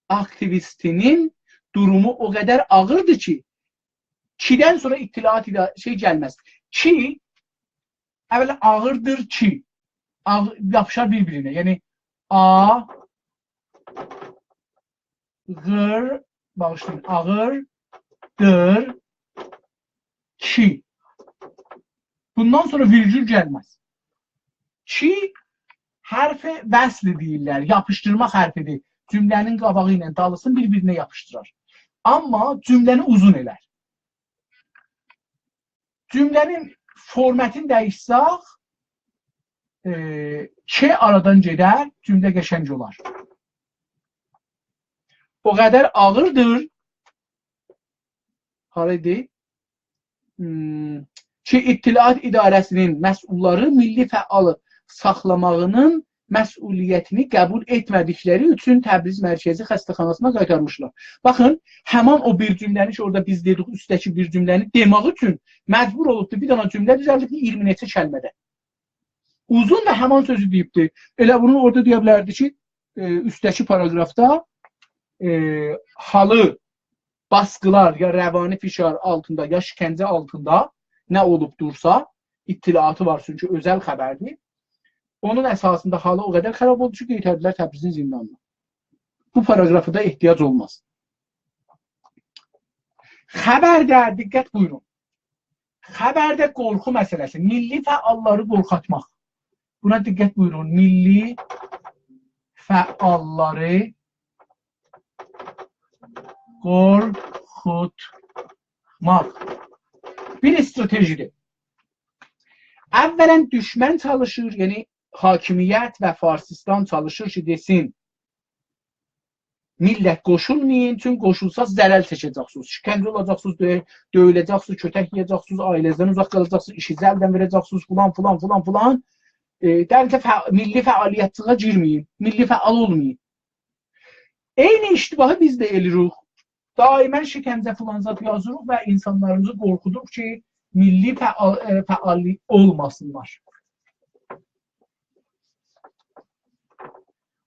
آکتیویستینین دورومو او قدر آغیردیر کی، کی‌دن سونرا اطلاعات ایدا-، شئی گلمز. کی، اولا آغیردیر کی، آغ-، یاپیشار بیر-بیرینه. یعنی، آ، غیر، باغیشلایین، آغیر، آغیردیر کی. بوندان سونرا ویرگول گلمز. کی حرف وصل دئییرلر، یاپیشدیرما حرفیدیر. جمله‌نین قاباغی ایله دالیسینی بیر-بیرینه یاپیشدیرار. آمما جمله‌نی اوزون ائلر. جمله‌نین فورماتینی دییشسک، ائ، «ک» آرادان گئدر، جمله قشنگ اولار. او قدر آغیردیر. هارایدی؟ هوم، کی اطلاعات اداره‌سینین مسئوللاری میللی فعالی ساخلاماغینین مسئولیتینی قبول ائتمه‌دیکلری اوچون تبریز مرکزی خسته‌خاناسینا قایتارمیشلار. باخین، همان او بیر جمله‌نی کی، اورادا بیز دئدیک، اوستده‌کی بیر جمله‌نی دئمک اوچون مجبور اولوبدو بیر دنه جمله دوزلدیب اییرمی نئچه کلمه‌ده. اوزون دا همان سؤزو دئییبدی. ائله بونو اورادا دئیه بیلردی کی، ائ، اوستده‌کی پاراگرافدا، ائ، حالی باسقیلار یا روانی فشار آلتیندا، یا شکنجه آلتیندا نه اولوبدورسا، اطلاعاتی وار، چونکی اؤزل خبردیر. اونون اساسیندا حالی او قدر خراب اولدو کی، قئیتردیلر تبریزین زیندانینا. بو پاراگرافا دا احتیاج اولماز. خبرده، دقت بویورون. خبرده قورخو مسئله‌سی، میللی فعاللاری قورخوتماق. بونا دقت بویورون. میللی فعاللاری قورخوتماق بیر استراتژی‌دیر. اولاً دوشمن چالیشیر، یعنی حاکمیت و فارسیستان چالیشیر کی، دئسین، میللت، قوشولمایین، چونکی قوشولساز ضرر چکه‌جکسینیز. شکنجه اولاجاقسینیز، دؤ-، دؤیوله‌جکسینیز، کؤتک یئیه‌جکسینیز، عائله‌نیزدن اوزاق قالاجاقسینیز، ایشی الدن وئره‌جکسینیز، فلان، فلان، فلان، فلان. ائ، دنیزه فع-، میللی فعالیتچیلیگه گیرمه‌یین، میللی فعال اولمایین. عینی اشتباهی بیز ده ائله‌ییریک. دائماً شکنجه فلان زاد یازیریق و اینسانلاریمیزی قورخودوروق کی، میللی فعال-، ائ، فعال اولماسینلار.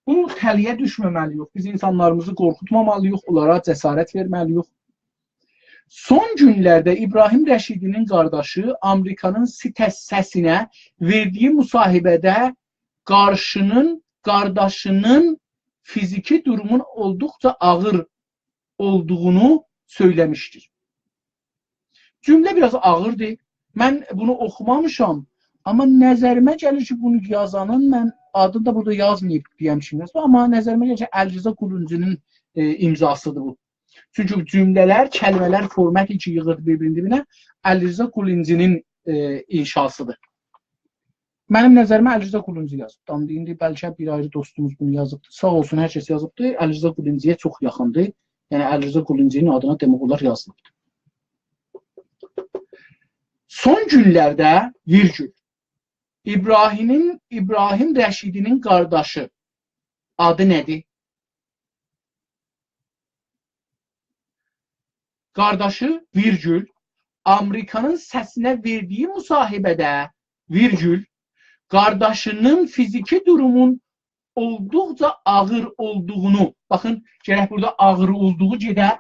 بو تله‌یه دوشمه‌مه‌لی‌ییک. بیز اینسانلاریمیزی قورخوتمامالی‌ییق، اونلارا جسارت وئرمه‌لی‌ییک. سون گونلرده ابراهیم رشیدی‌نین قارداشی آمریکانین سیته-، سسینه وئردیگی مصاحبه‌ده قارشی‌نین، قارداشی‌نین فیزیکی دورومون اولدوقجا آغیر اولدوغونو سؤیله‌میشدیر. جمله بیر آز آغیردیر. من بونو اوخومامیشام، آمما نظریمه گلیر کی، بونو یازانین، من آدینی دا بورادا یازماییب دئیم کی، یازیب، آمما نظریمه گلیر کی، علیرضا قولونجی‌نین، ائ، امضاسیدیر بو. چونکی جمله‌لر، کلمه‌لر، فورماتی کی، ییغیردی بیر-بیرینین دیبینه، علیرضا قولونجی‌نین، ائ، انشاسیدیر. منیم نظریمه علیرضا قولونجی یازیبدی. آمما ایندی بلکه بیر آیری دوستوموز بونو یازیبدی. ساغ اولسون، هر کس یازیبدی. علیرضا قولونجی‌یه چوخ یاخیندیر. یعنی علیرضا قولونجی‌نین آدینا دئمک اولار یازیلیبدی. سون گونلرده، ویرگول، ابراهیمین، ابراهیم رشیدی‌نین قارداشی، آدی نه‌دیر؟ قارداشی، ویرگول، آمریکانین سسینه وئردیگی مصاحبه‌ده، ویرگول، قارداشی‌نین فیزیکی دورومون اولدوقجا آغیر اولدوغونو، باخین، گرک بورادا آغیر اولدوغو گئده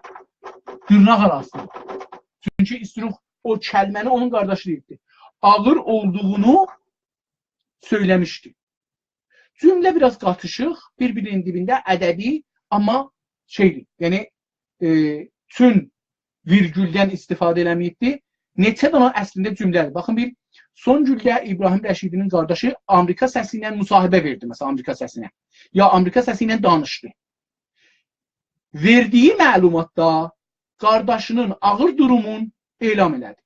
دیرناق آراسیندا. چونکی ایستیروخ او کلمه‌نی اونون قارداشی دئییبدی. آغیر اولدوغونو سؤیله‌میشدی. جمله بیر آز قاتیشیق، بیر-بیرینین دیبینده ادبی، آمما شئیدیر، یعنی، ائ، چون ویرگولدن استفاده ائله‌مه‌ییبدی. نئچه دنه اصلینده جمله‌دیر. باخین، بیر، سون گونده ابراهیم رشیدی‌نین قارداشی آمریکا سسی ایله مصاحبه وئردی، مثلا، آمریکا سسینه. یا آمریکا سسی ایله دانیشدی. وئردیگی معلوماتدا قارداشی‌نین آغیر دورومون اعلام ائله‌دی.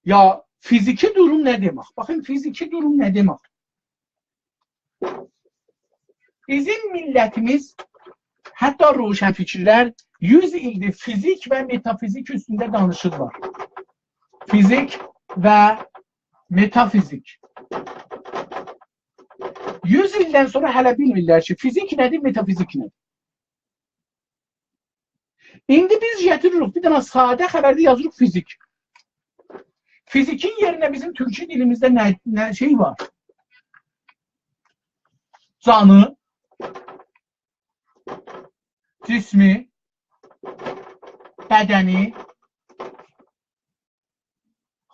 یا فیزیکی دوروم نه دئمک؟ باخین، فیزیکی دوروم نه دئمک؟ بیزیم میللتیمیز، حتی روشنفکرلر یوز ایلدیر فیزیک و متافیزیک اوستونده دانیشیرلار. فیزیک و متافیزیک. یوز ایلدن سونرا هله بیلمیرلر کی، فیزیک نه‌دیر، متافیزیک نه‌دیر. ایندی بیز گتیریریک، بیر دنه ساده خبرده یازیریق فیزیک. فیزیکین یئرینه بیزیم تورکی دیلیمیزده نه، نه شئی وار؟ جانی، جسمی، بدنی،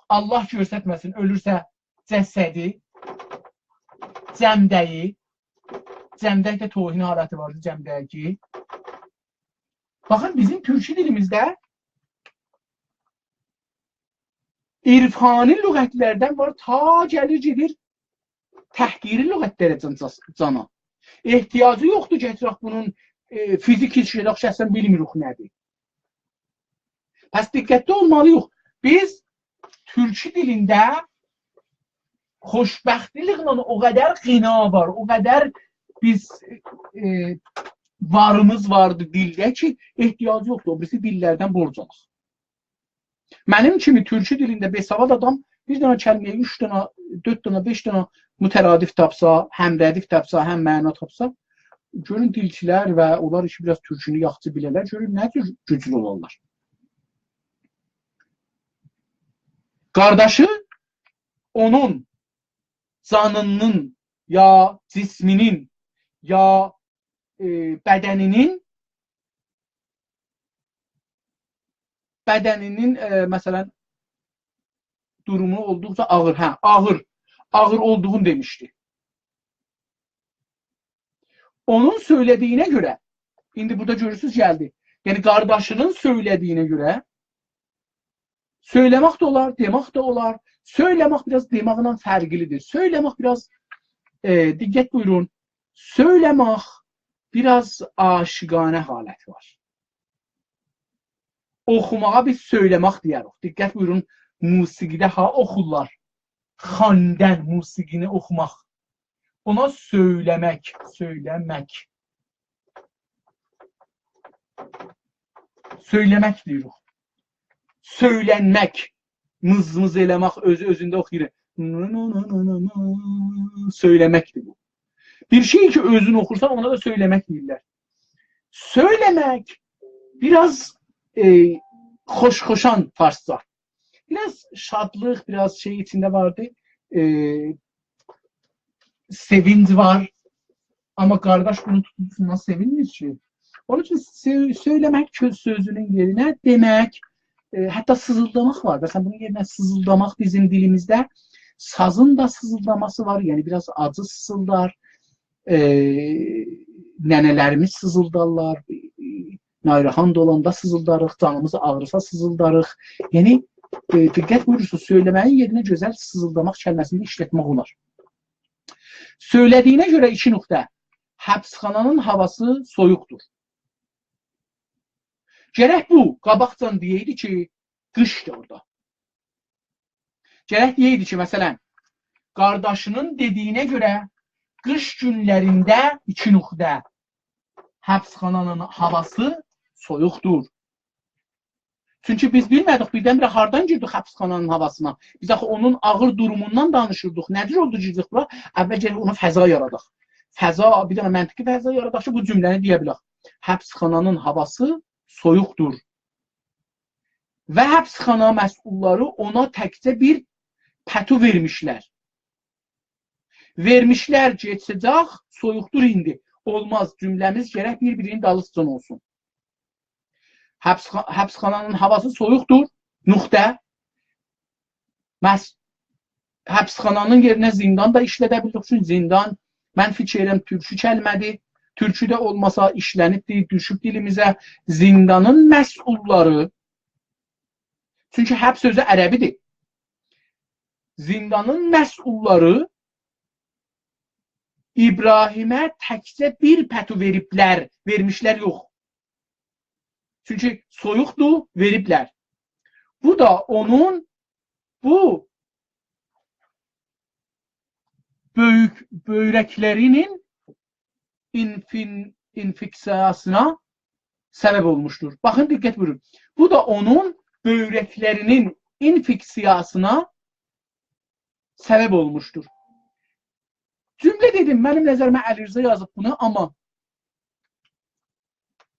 الله گؤسترمه‌سین، اؤلورسه جسدی، جمدگی، جمدگ ده توهین حالتی واردی، جمدگی. باخین، بیزیم تورکی دیلیمیزده عرفانی لغت‌لردن وار، تا گلیر گئدیر تحقیری لغت‌لره جان-، جانا. احتیاجی یوخدور گتیرک بونون، ائ، فیزیک ایش ائدک، شخصاً بیلمیریک نه‌دیر. پس دقتلی اولمالی‌ییق. بیز تورکو دیلینده خوشبختلیکله او قدر غنا وار، او قدر بیز، ائ، واریمیز واردی دیلده کی، احتیاجی یوخدور او بیریسی دیللردن بورج آلاق. منیم کیمی تورکو دیلینده بی‌سواد آدام بیر دنه کلمه‌یه اوچ دنه، دؤرد دنه، بئش دنه مترادف تاپسا، هم‌ردیف تاپسا، هم‌معنا تاپسا، گؤرون دیلچی‌لر و اونلار کی بیر آز تورکونو یاخشی بیله‌لر، گؤرون نه جور گوجلو اولارلار. قارداشی اونون جانینین یا جسمینین یا، ائ، بدنینین، بدنینین، ائ، مثلاً، دورومو اولدوقجا آغیر، هه، آغیر، آغیر اولدوغونو دئمیشدی. اونون سؤیله‌دیگینه گؤره، ایندی بورادا گؤرورسونوز گلدی. یعنی قارداشینین سؤیله‌دیگینه گؤره سؤیله‌مک ده اولار، دئمک ده اولار. سؤیله‌مک بیر آز دئمکله فرقلی‌دیر. سؤیله‌مک بیر آز، ائ، دقت بویورون، سؤیله‌مک بیر آز عاشقانه حالتی وار. اوخوماغا بیز سؤیله‌مک دئیه‌ریک. دقت بویورون، موسیقی‌ده ها اوخورلار. خواندن، موسیقینی اوخوماق. اونا سؤیله‌مک، سؤیله‌مک. سؤیله‌مک دئییریک. سؤیلنمک. مزمز ائله‌مک، اؤزو اؤزونده اوخویور. نو، نو، نو، نو، نو، نو. سؤیله‌مکدیر بو. بیر شئی کی، اؤزون اوخورسان، اونا دا سؤیله‌مک دئییرلر. سؤیله‌مک بیر آز، ائ، خوش‌خوشان فارسجا. بیر آز شادلیق، بیر آز شئی ایچینده واردی. ائ، سئوینج وار. آمما قارداش بونو توتوب بوندان سئوینمیر کی. اونون اوچون سؤ-، سؤیله‌مک کؤ-، سؤزونون یئرینه دئمک، ائ، حتی سیزیلداماق وار. مثلاً، بونون یئرینه سیزیلداماق بیزیم دیلیمیزده سازین دا سیزیلداماسی وار. یعنی، بیر آز آجی سیزیلدار. ائ، ننه‌لریمیز سیزیلدارلار، ائ، ناراحت اولاندا سیزیلداریق، جانیمیز آغریسا سیزیلداریق. یعنی، ائ، دقت بویورورسونوز، سؤیله‌مه‌یین یئرینه گؤزل سیزیلداماق کلمه‌سینی ایشلتمک اولار. سؤیله‌دیگینه گؤره ایکی نقطه، حبسخانانین هاواسی سویوقدور. گرک بو قاباقجان دئیه‌یدی کی، قیشدیر اورادا. گرک دئیه‌یدی کی، مثلاً، قارداشینین دئدیگینه گؤره قیش گونلرینده ایکی نقطه، حبسخانانین هاواسی سویوقدور. چونکی بیز بیلمه‌دیک، بیردن-بیره هاردان گیردیک حبسخانانین هاواسینا. بیز آخی اونون آغیر دوروموندان دانیشیردیق. نه جور اولدو گیردیک بورا؟ اول گرک اونو فضا یاراداق. فضا، بیر دنه منطقی فضا یاراداق کی، بو جمله‌نی دئیه بیلک. حبسخانانین هاواسی سویوقدور. و حبسخانا مسئوللاری اونا تکجه بیر پتو وئرمیشلر. وئرمیشلر، کئچه‌جک، سویوقدور ایندی. اولماز، جمله‌میز گرک بیر-بیرینین دالیسیجان اولسون. حبسخا-، حبسخانانین هاواسی سویوقدور، نقطه. مس-، حبسخانانین یئرینه زیندان دا ایشلده بیلدیک، چونکی زیندان، من فیکیر ائدیرم، تورکو کلمه‌دیر. تورکو ده اولماسا ایشلنیبدیر، دوشوب دیلیمیزه. زیندانین مسئوللاری، چونکی حبس سؤزو عربی‌دیر. زیندانین مسئوللاری ابراهیمه تکجه بیر پتو وئریبلر، وئرمیشلر یوخ. چونکی سویوقدور، وئریبلر. بو دا اونون، بو بؤیوک، بؤیرکلرینین اینفین-، اینفکسیاسینا سبب اولموشدور. باخین، دقت بویورون. بو دا اونون بؤیرکلرینین اینفکسیاسینا سبب اولموشدور. جمله دئدیم، منیم نظریمه علیرضا یازیب بونو، آمما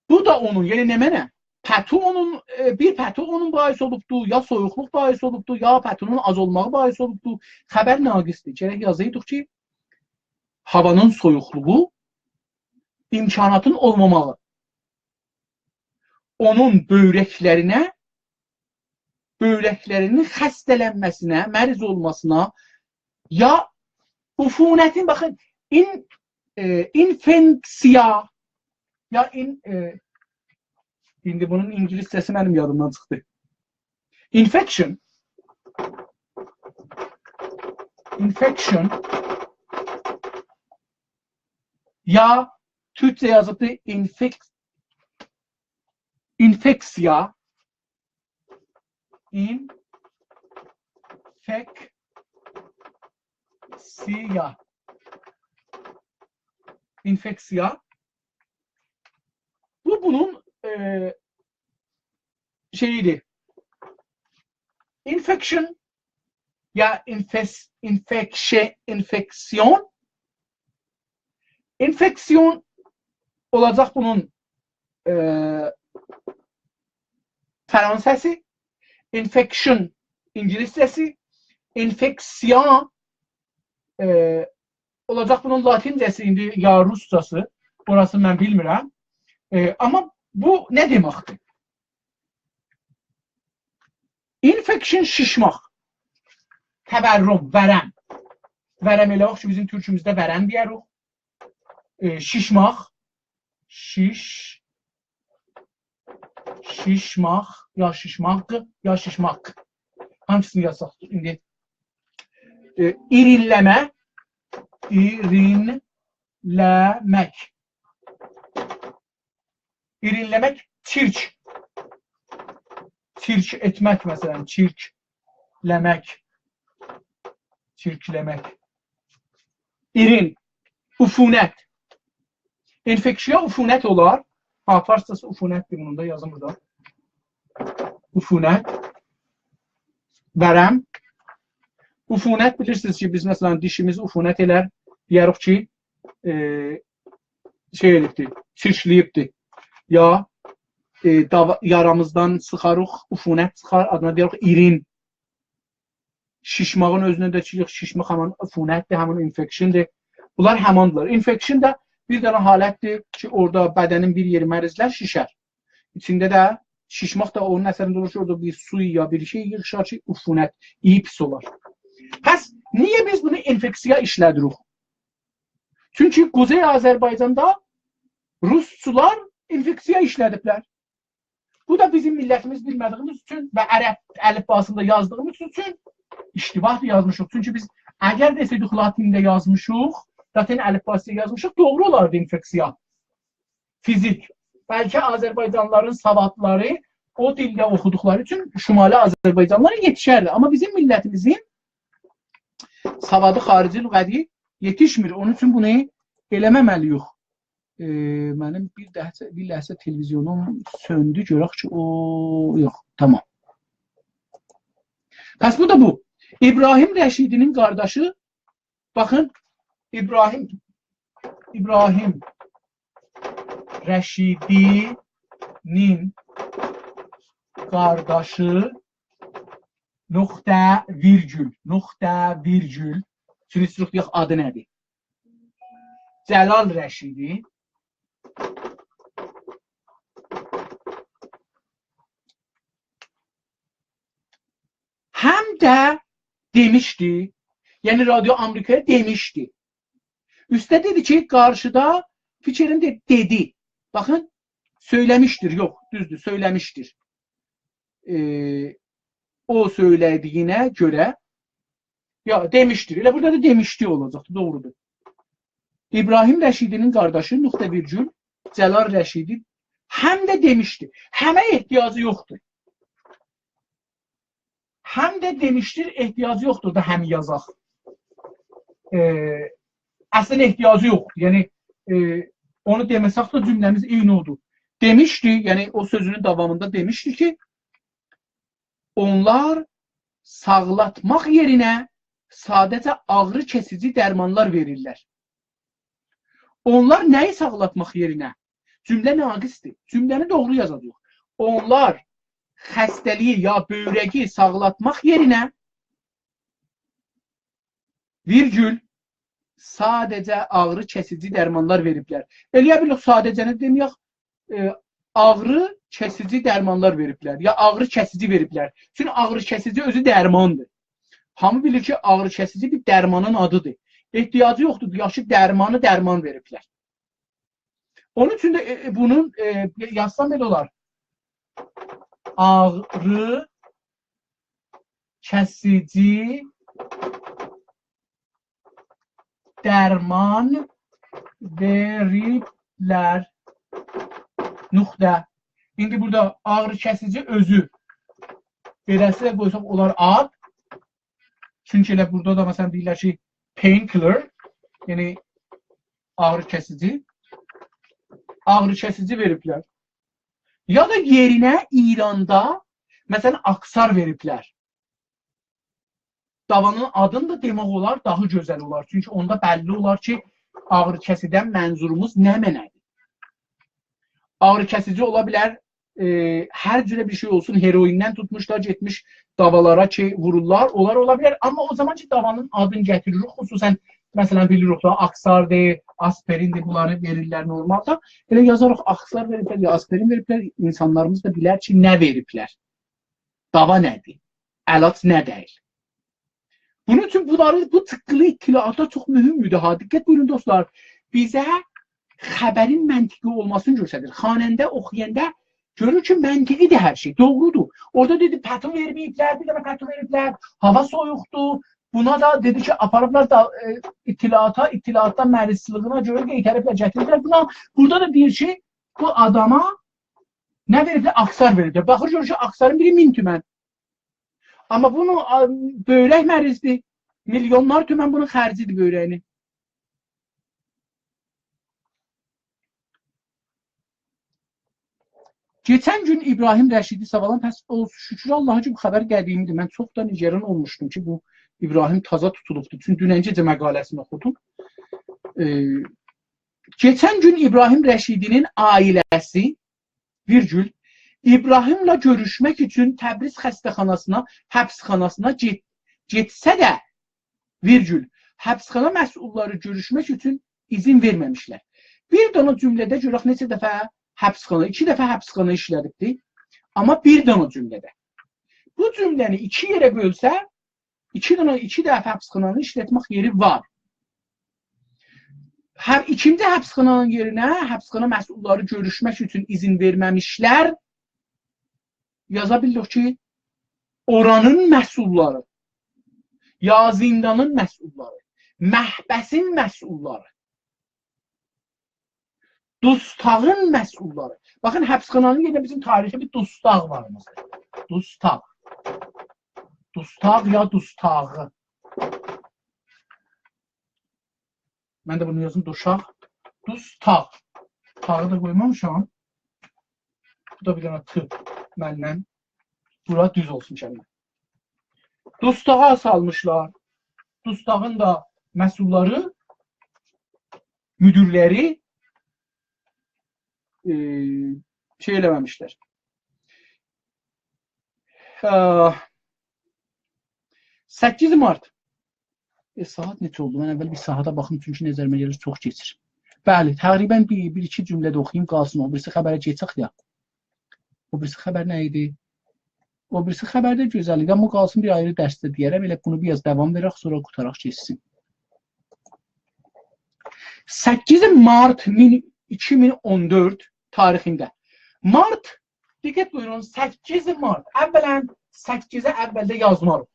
بو دا اونون، یعنی نمنه؟ پتو اونون، ائ، بیر پتو اونون باعث اولوبدو، یا سویوقلوق باعث اولوبدو، یا پتونون آز اولماغی باعث اولوبدو. خبر ناقصدیر. گرک یازایدیق کی، هاوانین سویوقلوغو، امکاناتین اولماماغی اونون بؤیرکلرینه، بؤیرکلرینین خسته‌لنمه‌سینه، مریض اولماسینا، یا عفونتین، باخین، این-، ائ، اینفکسیا، یا این-، ائ، ایندی بونون اینگیلیسجه‌سی منیم یادیمدان چیخدی. Infection. infection، یا تورکجه یازیبدیر، infek-، infeksiya، infeksiya. Infeksiya. بو بونون، ائ، شئیی‌دیر. Infection یا infes-، infection، infection. Infection اولاجاق بونون، ائ، فرانسه‌سی، infection اینگیلیسجه‌سی، infeksiya، ائ، اولاجاق بونون لاتینجه‌سی ایندی یا روسجاسی، اوراسینی من بیلمیرم. ائ، آمما بو نه دئمکدیر؟ Infection شیشماق. تورم، ورم. ورم ائله یوخ کی، بیزیم تورکوموزده ورم دئیه‌ریک. ائ، شیشماق. شیش-، شیشماق، یا شیشماق، یا شیشماق. هانسینی یازساق ایندی؟ ائ، ایرینله‌مه، ایرینله‌مک. ایرینله‌مک، چیرک. چیرک ائتمک، مثلا، چیرکله‌مک. چیرکله‌مک. ایرین، عفونت. Infeksiya عفونت اولار. ها، فارسجاسی عفونت‌دیر، بونون دا یازیم بورادا. عفونت. ورم. عفونت، بیلیرسینیز کی، بیز، مثلا، دیشیمیز عفونت ائلر، دئیه‌ریک کی، ائ، شئی ائله‌ییبدیر، چیرکله‌ییبدیر. یا، ائ، داوا-، یارامیزدان سیخاریق، عفونت چیخار، آدینا دئیه‌ریک ایرین. شیشماغین اؤزونه ده چیخیریق، شیشماق همین عفونت‌دیر، همین infection-دیر. بونلار هماندیلار. Infection ده بیر دنه حالت‌دیر کی، اورادا بدنین بیر یئری، مریضلر شیشر. ایچینده ده شیشماق دا اونون اثرینده اولور کی، اورادا بیر سو یا بیر شئی ییغیشار کی، عفونت، ایی پیس اولار. پس نییه بیز بونو infeksiya ایشله‌دیریک؟ چونکی قوزئی آذربایجاندا روسچولار infeksiya ایشله‌دیبلر. بو دا بیزیم میللتیمیز بیلمه‌دیییمیز اوچون و عرب الیفباسیندا یازدیغیمیز اوچون اشتباه دا یازمیشیق. چونکی بیز اگر دئسه‌یدیک لاتینده یازمیشیق، لاتین الیفباسی یازمیشیق، دوغرو اولاردی infeksiya. فیزیک. بلکه آذربایجانلیلارین سوادلاری او دیلده اوخودوقلاری اوچون شمالی آذربایجانلیلارا یئتیشردی. آمما بیزیم میللتیمیزین سوادی خارجی لغوی یئتیشمیر. اونون اوچون بونو ائله‌مه‌مه‌لی‌ییک. ائ، منیم بیر لحظه، بیر لحظه تلویزیونوم سؤندو، گؤرک کی، او، یوخ، تامام. پس بو دا بو. ابراهیم رشیدی‌نین قارداشی، باخین، ابراهیم، ابراهیم رشیدی‌نین قارداشی، نقطه، ویرگول، نقطه، ویرگول. چونکی ایستیروخ دئیک، آدی نه‌دیر؟ جلال رشیدی. هم ده دئمیشدی، یعنی رادیو آمریکایا دئمیشدی. اوسته دئدی کی، قارشیدا فیکرین ده دئدی. باخین، سؤیله‌میشدیر، یوخ، دوزدور، سؤیله‌میشدیر. ائ، او سؤیله‌دییینه گؤره، یا، دئمیشدیر. ائله بورادا دا دئمیشدی اولاجاقدی، دوغرودور. ابراهیم رشیدی‌نین قارداشی، نقطه ویرگول، جلال رشیدی، هم ده دئمیشدی. همه احتیاجی یوخدور. هم ده دئمیشدیر، احتیاجی یوخدور دا هم یازاق. ائ، اصلینده احتیاجی یوخدور. یعنی، ائ، اونو دئمه‌سک ده جمله‌میز عینی اودور. دئمیشدی، یعنی او سؤزونون داوامیندا دئمیشدی کی، اونلار ساغلاتماق یئرینه ساده‌جه آغری کسیجی درمانلار وئریرلر. اونلار نه‌یی ساغلاتماق یئرینه؟ جمله ناقصدیر. جمله‌نی دوغرو یازاجاغیق. اونلار خسته‌لیگی یا بؤیره‌یی ساغلاتماق یئرینه، ویرگول، ساده‌جه آغری کسیجی درمانلار وئریبلر. ائلیه بیلیریک ساده‌جه‌نی دئمه‌یک، ائ، آغری کسیجی درمانلار وئریبلر، یا آغری کسیجی وئریبلر. چونکی آغری کسیجی اؤزو درماندیر. هامی بیلیر کی، آغری کسیجی بیر درمانین آدیدیر. احتیاجی یوخدور، دئیک کی، درمانی درمان وئریبلر. اونون اوچون ده، ائ، ائ، بونون، ائ، یازسام بئله اولار. آغری کسیجی درمان وئریبلر. نقطه. ایندی بورادا آغری کسیجی اؤزو. بئله‌سی ده قویساق اولار آد. چونکی ائله بورادا دا، مثلا، دئییرلر کی، painkiller، یعنی آغری کسیجی. آغری کسیجی وئریبلر. یا دا یئرینه ایراندا، مثلا، آکسار وئریبلر. داوانین آدینی دا دئمک اولار، داها گؤزل اولار. چونکی اوندا بللی اولار کی، آغری کسیجیدن منظوروموز نمنه‌دیر. آغری کسیجی اولا بیلر، ائ، هر جوره بیر شئی اولسون، هروئیندن توتموش دا گئتمیش داوالارا کی، وورورلار، اونلار اولا بیلر. آمما او زامان کی، داوانین آدینی گتیریریک، خصوصا، مثلا، بیلیریک دا، آکساردیر، آسپریندیر، بونلاری وئریرلر نورمالدا. ائله یازاریق، آکسار وئریبلر، یا آسپرین وئریبلر، اینسانلاریمیز دا بیلر کی، نه وئریبلر. داوا نه‌دیر؟ علاج نه دئییل؟ بونون اوچون بونلاری، بو چیخقیلی اطلاعاتلار چوخ مهمدور ها. دقت بویورون، دوستلار. بیزه خبرین منطقی اولماسینی گؤستریر. خواننده اوخویاندا گؤرور کی، منطقی‌دیر هر شئی، دوغرودور. اورادا دئدی، پتو وئرمه‌ییبلر، بیر دنه پتو وئریبلر، هاوا سویوقدور. بونا دا دئدی کی، آپاریبلار دا، ائ، اطلاعاتا، اطلاعاتدا مریضچیلیغینا گؤره قئیتریبلر، گتیریبلر. بونا، بورادا دا دئییر کی، بو آداما نه وئریبلر؟ آکسار وئریبلر. باخیر، گؤرور کی، آکسارین بیری مین تومن. آمما بونو، آ، بؤیرک مریضدیر. میلیونلار تومن بونون خرجیدیر بؤیره‌یینین. کئچن گون ابراهیم رشیدی، ساغ اولون، پس او، شکر آللاها کی، بو خبر قدیمی‌دیر. من چوخ دا نگران اولموشدوم کی، بو ابراهیم تازا توتولوبدور. چونکی دونن گئجه مقاله‌سینی اوخودوم. ائ، کئچن گون ابراهیم رشیدی‌نین عائله‌سی، ویرگول، ابراهیمله گؤروشمک اوچون تبریز خسته‌خاناسینا، حبسخاناسینا گئت-، گئتسه ده، ویرگول، حبسخانا مسئوللاری گؤروشمک اوچون اذن وئرمه‌میشلر. بیر دانا جمله‌ده گؤرک نئچه دفعه حبسخانا، ایکی دفعه حبسخانا ایشله‌دیبدی. آمما بیر دانا جمله‌ده. بو جمله‌نی ایکی یئره بؤلسه، ایکی دنه، ایکی دفعه حبسخانانین ایشلتمک یئری وار. هر ایکینجی حبسخانانین یئرینه حبسخانا مسئوللاری گؤروشمک اوچون اذن وئرمه‌میشلر. یازا بیلدیک کی، اورانین مسئوللاری، یا زیندانین مسئوللاری، محبسین مسئوللاری، دوستاغین مسئوللاری. باخین، حبسخانانین یئرینده بیزیم تاریخی بیر دوستاغ واریمیزدیر. دوستاغ. دوستاغ یا دوستاغی. من ده بونو یازیم، دوشاغ. دوستاغ. تاغی دا قویمامیشام. بو دا بیر دنه ت مندن. بورا دوز اولسون کلمه. دوستاغا سالمیشلار. دوستاغین دا مسئوللاری، مدیرلری، ائ، شئی ائله‌مه‌میشلر. آ، سککیز مارت. ائ، ساعات نئچه اولدو؟ من اول بیر ساعاتا باخیم، چونکی نظریمه گلیر، چوخ کئچیر. بلی، تقریبا بیر، بیر-ایکی جمله ده اوخویوم، قالسین، او بیریسی خبره کئچک یا. او بیریسی خبر نه ایدی؟ او بیریسی خبر ده گؤزل ایدی، آمما قالسین، بیر آیری درسده دئیه‌رم. ائله بونو بیر آز داوام وئرک، سونرا قوتاراق کئچسین. سککیز مارت مین، ایکی مین اون دؤرد تاریخینده. مارت، دقت بویورون، سککیز مارت. اولا، سککیزی اولده یازماریق.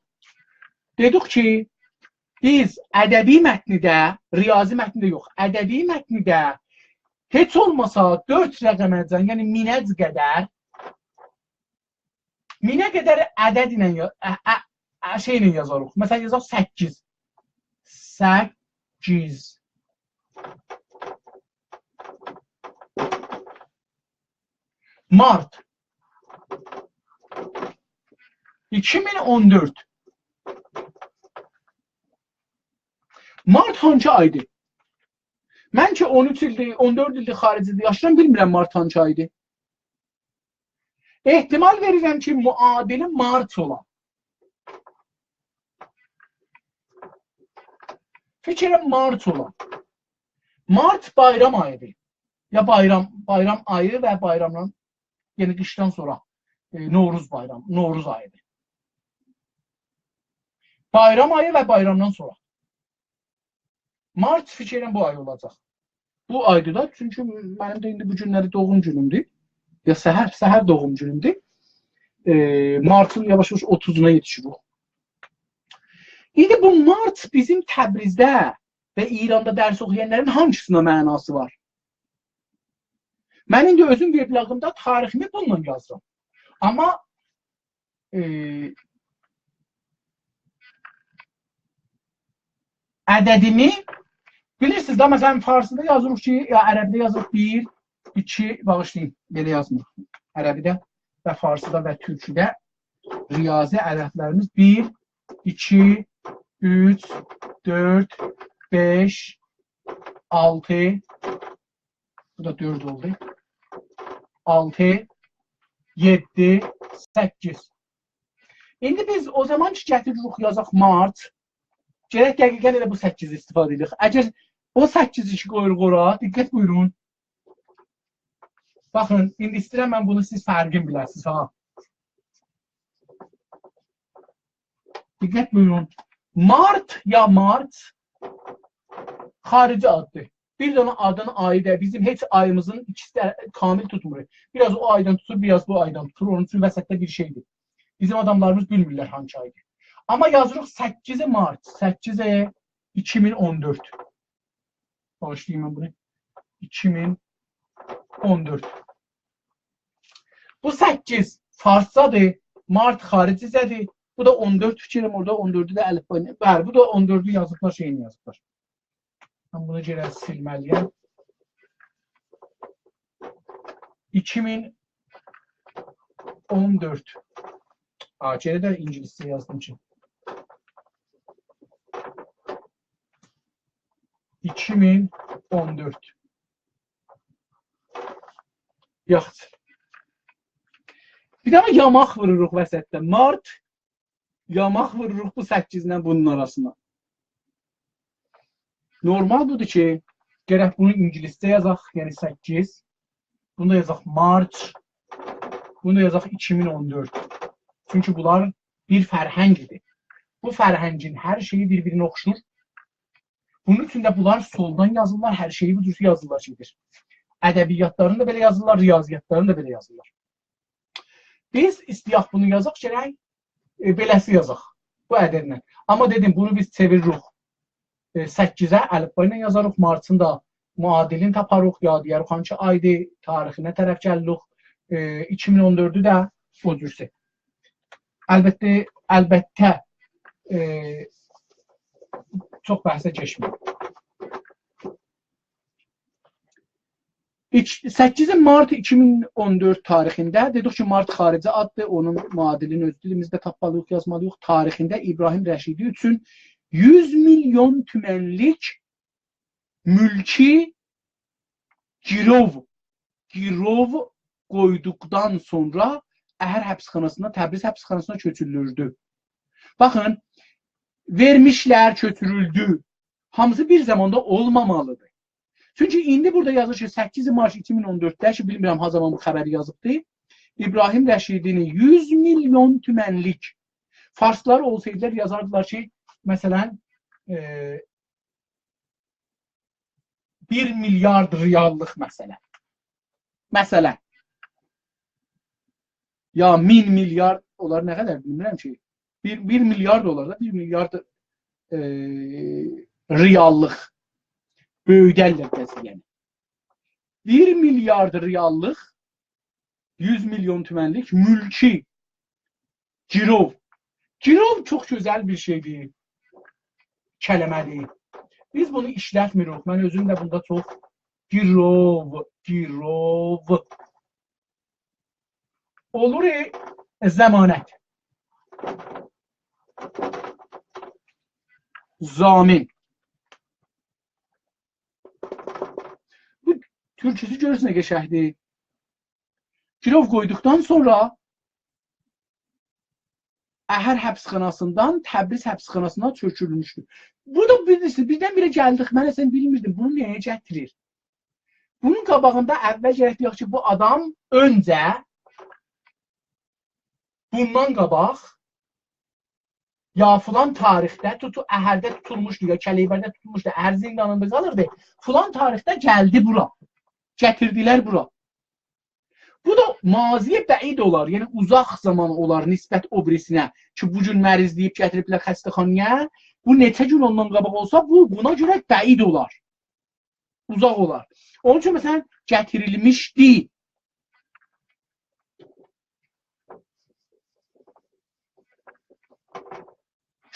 دئدیک کی، بیز ادبی متنده، ریاضی متنده یوخ، ادبی متنده هئچ اولماسا دؤرد رقمه‌جن، یعنی مینه قدر، مینه قدر عدد ایله یا-، ا، ا، ا، شئی ایله یازاریق. مثلا، یازاق سککیز. سککیز. مارت. ایکی مین اون دؤرد. مارت هانسی آیدیر؟ من کی، اون اوچ ایلدیر، اون دؤرد ایلدیر خارجده یاشاییرام، بیلمیرم مارت هانسی آیدیر. احتمال وئریرم کی، معادلی مارت اولا. فیکر ائلیرم مارت اولا. مارت بایرام آییدیر. یا بایرام، بایرام آیی و بایرامدان، یعنی قیشدان سونرا، ائ، نوروز بایرام، نوروز آییدیر. بایرام آیی و بایرامدان سونرا. مارت فیکر ائلیرم بو آی اولاجاق. بو آیدیر دا، چونکی منیم ده ایندی بو گونلری دوغوم گونومدور. یا سحر، سحر دوغوم گونومدور. ائ، مارتین یاواش-یاواش اوتوزونا یئتیشیریک. ایندی بو مارت بیزیم تبریزده و ایراندا درس اوخویانلارین هانسینا معناسی وار؟ من ایندی اؤزوم وبلاگیمدا تاریخیمی بونونلا یازیرام. آمما، ائ، عددیمی بیلیرسینیز ده، مثلا، فارسیدا یازیریق کی، یا عربیده یازیریق بیر، ایکی، باغیشلایین، بئله یازمیریق. عربیده و فارسیدا و تورکوده ریاضی عددلریمیز بیر، ایکی، اوچ، دؤرد، بئش، آلتی، بو دا دؤرد اولدو. آلتی، یئددی، سککیز. ایندی بیز او زامان کی گتیریریک، یازاق مارت، گرک دقیقا ائله بو سککیزی استفاده ائدک. اگر او سککیزی کی قویوروق اورا، دقت بویورون. باخین، ایندی ایسته‌ییرم من بونو سیز فرقین بیله‌سینیز، ها. دقت بویورون. مارت یا مارت خارجی آددیر. بیر دنه آدین آیی دا، بیزیم هئچ آییمیزین ایکیسی ده کامل توتمور. بیر آز او آیدان توتور، بیر آز بو آیدان توتور. اونون اوچون وسطده بیر شئیدیر. بیزیم آداملاریمیز بیلمیرلر هانسی آیدیر. آمما یازیریق سککیز مارت، سککیز ایکی مین اون دؤرد. باغیشلایین من بونو. ایکی مین اون دؤرد. بو سککیز فارسجادیر، مارت خارجیجه‌دیر. بو دا اون دؤرد، فیکر ائلیرم اورادا اون دؤردو ده الفبا ایله. بلی، بو دا اون دؤردو یازیبلار، شئیینی یازیبلار. من بونو گرک سیلمه‌لی‌یم. ایکی مین اون دؤرد. آ، گئنه ده اینگیلیسجه یازدیم کی. ایکی مین اون دؤرد. یاخشی. بیر دنه یاماق ووروروق وسطده. مارت، یاماق ووروروق بو سککیزله بونون آراسینا. نورمال بودور کی، گرک بونو اینگیلیسجه یازاق، یعنی سککیز. بونو دا یازاق مارچ. بونو دا یازاق ایکی مین اون دؤرد. چونکی بونلار بیر فرهنگدیر. بو فرهنگین هر شئیی بیر-بیرینه اوخشور. بونون اوچون ده بونلار سولدان یازیرلار، هر شئیی بو جور یازیرلار، شئیدیر. ادبیاتلارینی دا بئله یازیرلار، ریاضیاتلارینی دا بئله یازیرلار. بیز ایسته‌یک بونو یازاق، گرک، ائ، بئله‌سی یازاق. بو عددله. آمما دئدیم، بونو بیز چئویریریک، ائ، سککیزه، الفبا ایله یازاریق. مارچین دا معادلینی تاپاریق، یادیاریق هانسی آیدی، تاریخینه طرف گلیریک. ائ، ایکی مین اون دؤردو ده او جورسه. البته، البته، ائ، چوخ بحثه گئچمه‌ییم. ایک-، سککیز مارت ایکی مین اون دؤرد تاریخینده، دئدیک کی، مارت خارجی آددیر، اونون معادلینی اؤز دیلیمیزده تاپمالی‌ییق، یازمالی‌ییق. تاریخینده ابراهیم رشیدی اوچون یوز میلیون تومنلیک مولکی گیروو، گیروو قویدوقدان سونرا اهر حبسخاناسینا، تبریز حبسخاناسینا کؤچورولوردو. باخین، وئرمیشلر، کؤچورولدو. هامیسی بیر زاماندا اولمامالیدیر. چونکی ایندی بورادا یازیر کی، سککیز مارت ایکی مین اون دؤردده کی، بیلمیرم ها زامان بو خبری یازیبدی، ابراهیم رشیدی‌نین یوز میلیون تومنلیک، فارسلار اولسایدیلار یازاردیلار کی، مثلا، ائ، بیر میلیارد ریاللیق، مثلا. مثلا. یا مین میلیارد، اونلار نه قدر بیلمیرم کی. بیر، بیر میلیارد اولار دا، بیر میلیارد، ائ، ریاللیق. بؤیودرلر بیر آز، یعنی. بیر میلیارد ریاللیق، یوز میلیون تومنلیک مولکی گیروو. گیروو چوخ گؤزل بیر شئیدیر، کلمه‌دیر. بیز بونو ایشلتمیریک. من اؤزوم ده بوندا چوخ گیروو، گیروو. اولور، ائ، ضمانت. ضامن. بو تورکوسو گؤرورسون نه قشنگدیر. گیروو قویدوقدان سونرا اهر حبسخاناسیندان تبریز حبسخاناسینا کؤچورولموشدو. بو دا بیلیرسینیز، بیردن-بیره گلدیک، من اصلا بیلمیردیم بونو نییه گتیریر. بونون قاباغیندا اول گرک دئیک کی، بو آدام اؤنجه بوندان قاباق یا فلان تاریخده توتو-، اهرده توتولموشدو، یا کلیبرده توتولموشدو، اهر زیندانیندا قالیردی. فلان تاریخده گلدی بورا. گتیردیلر بورا. بو دا ماضی بعید اولار، یعنی اوزاق زامان اولار نسبت او بیریسینه کی، بو گون مریض دئییب گتیریبلر خسته‌خانایا، بو نئچه گون اوندان قاباق اولسا، بو بونا گؤره بعید اولار. اوزاق اولار. اونون اوچون، مثلا، گتیریلمیشدی.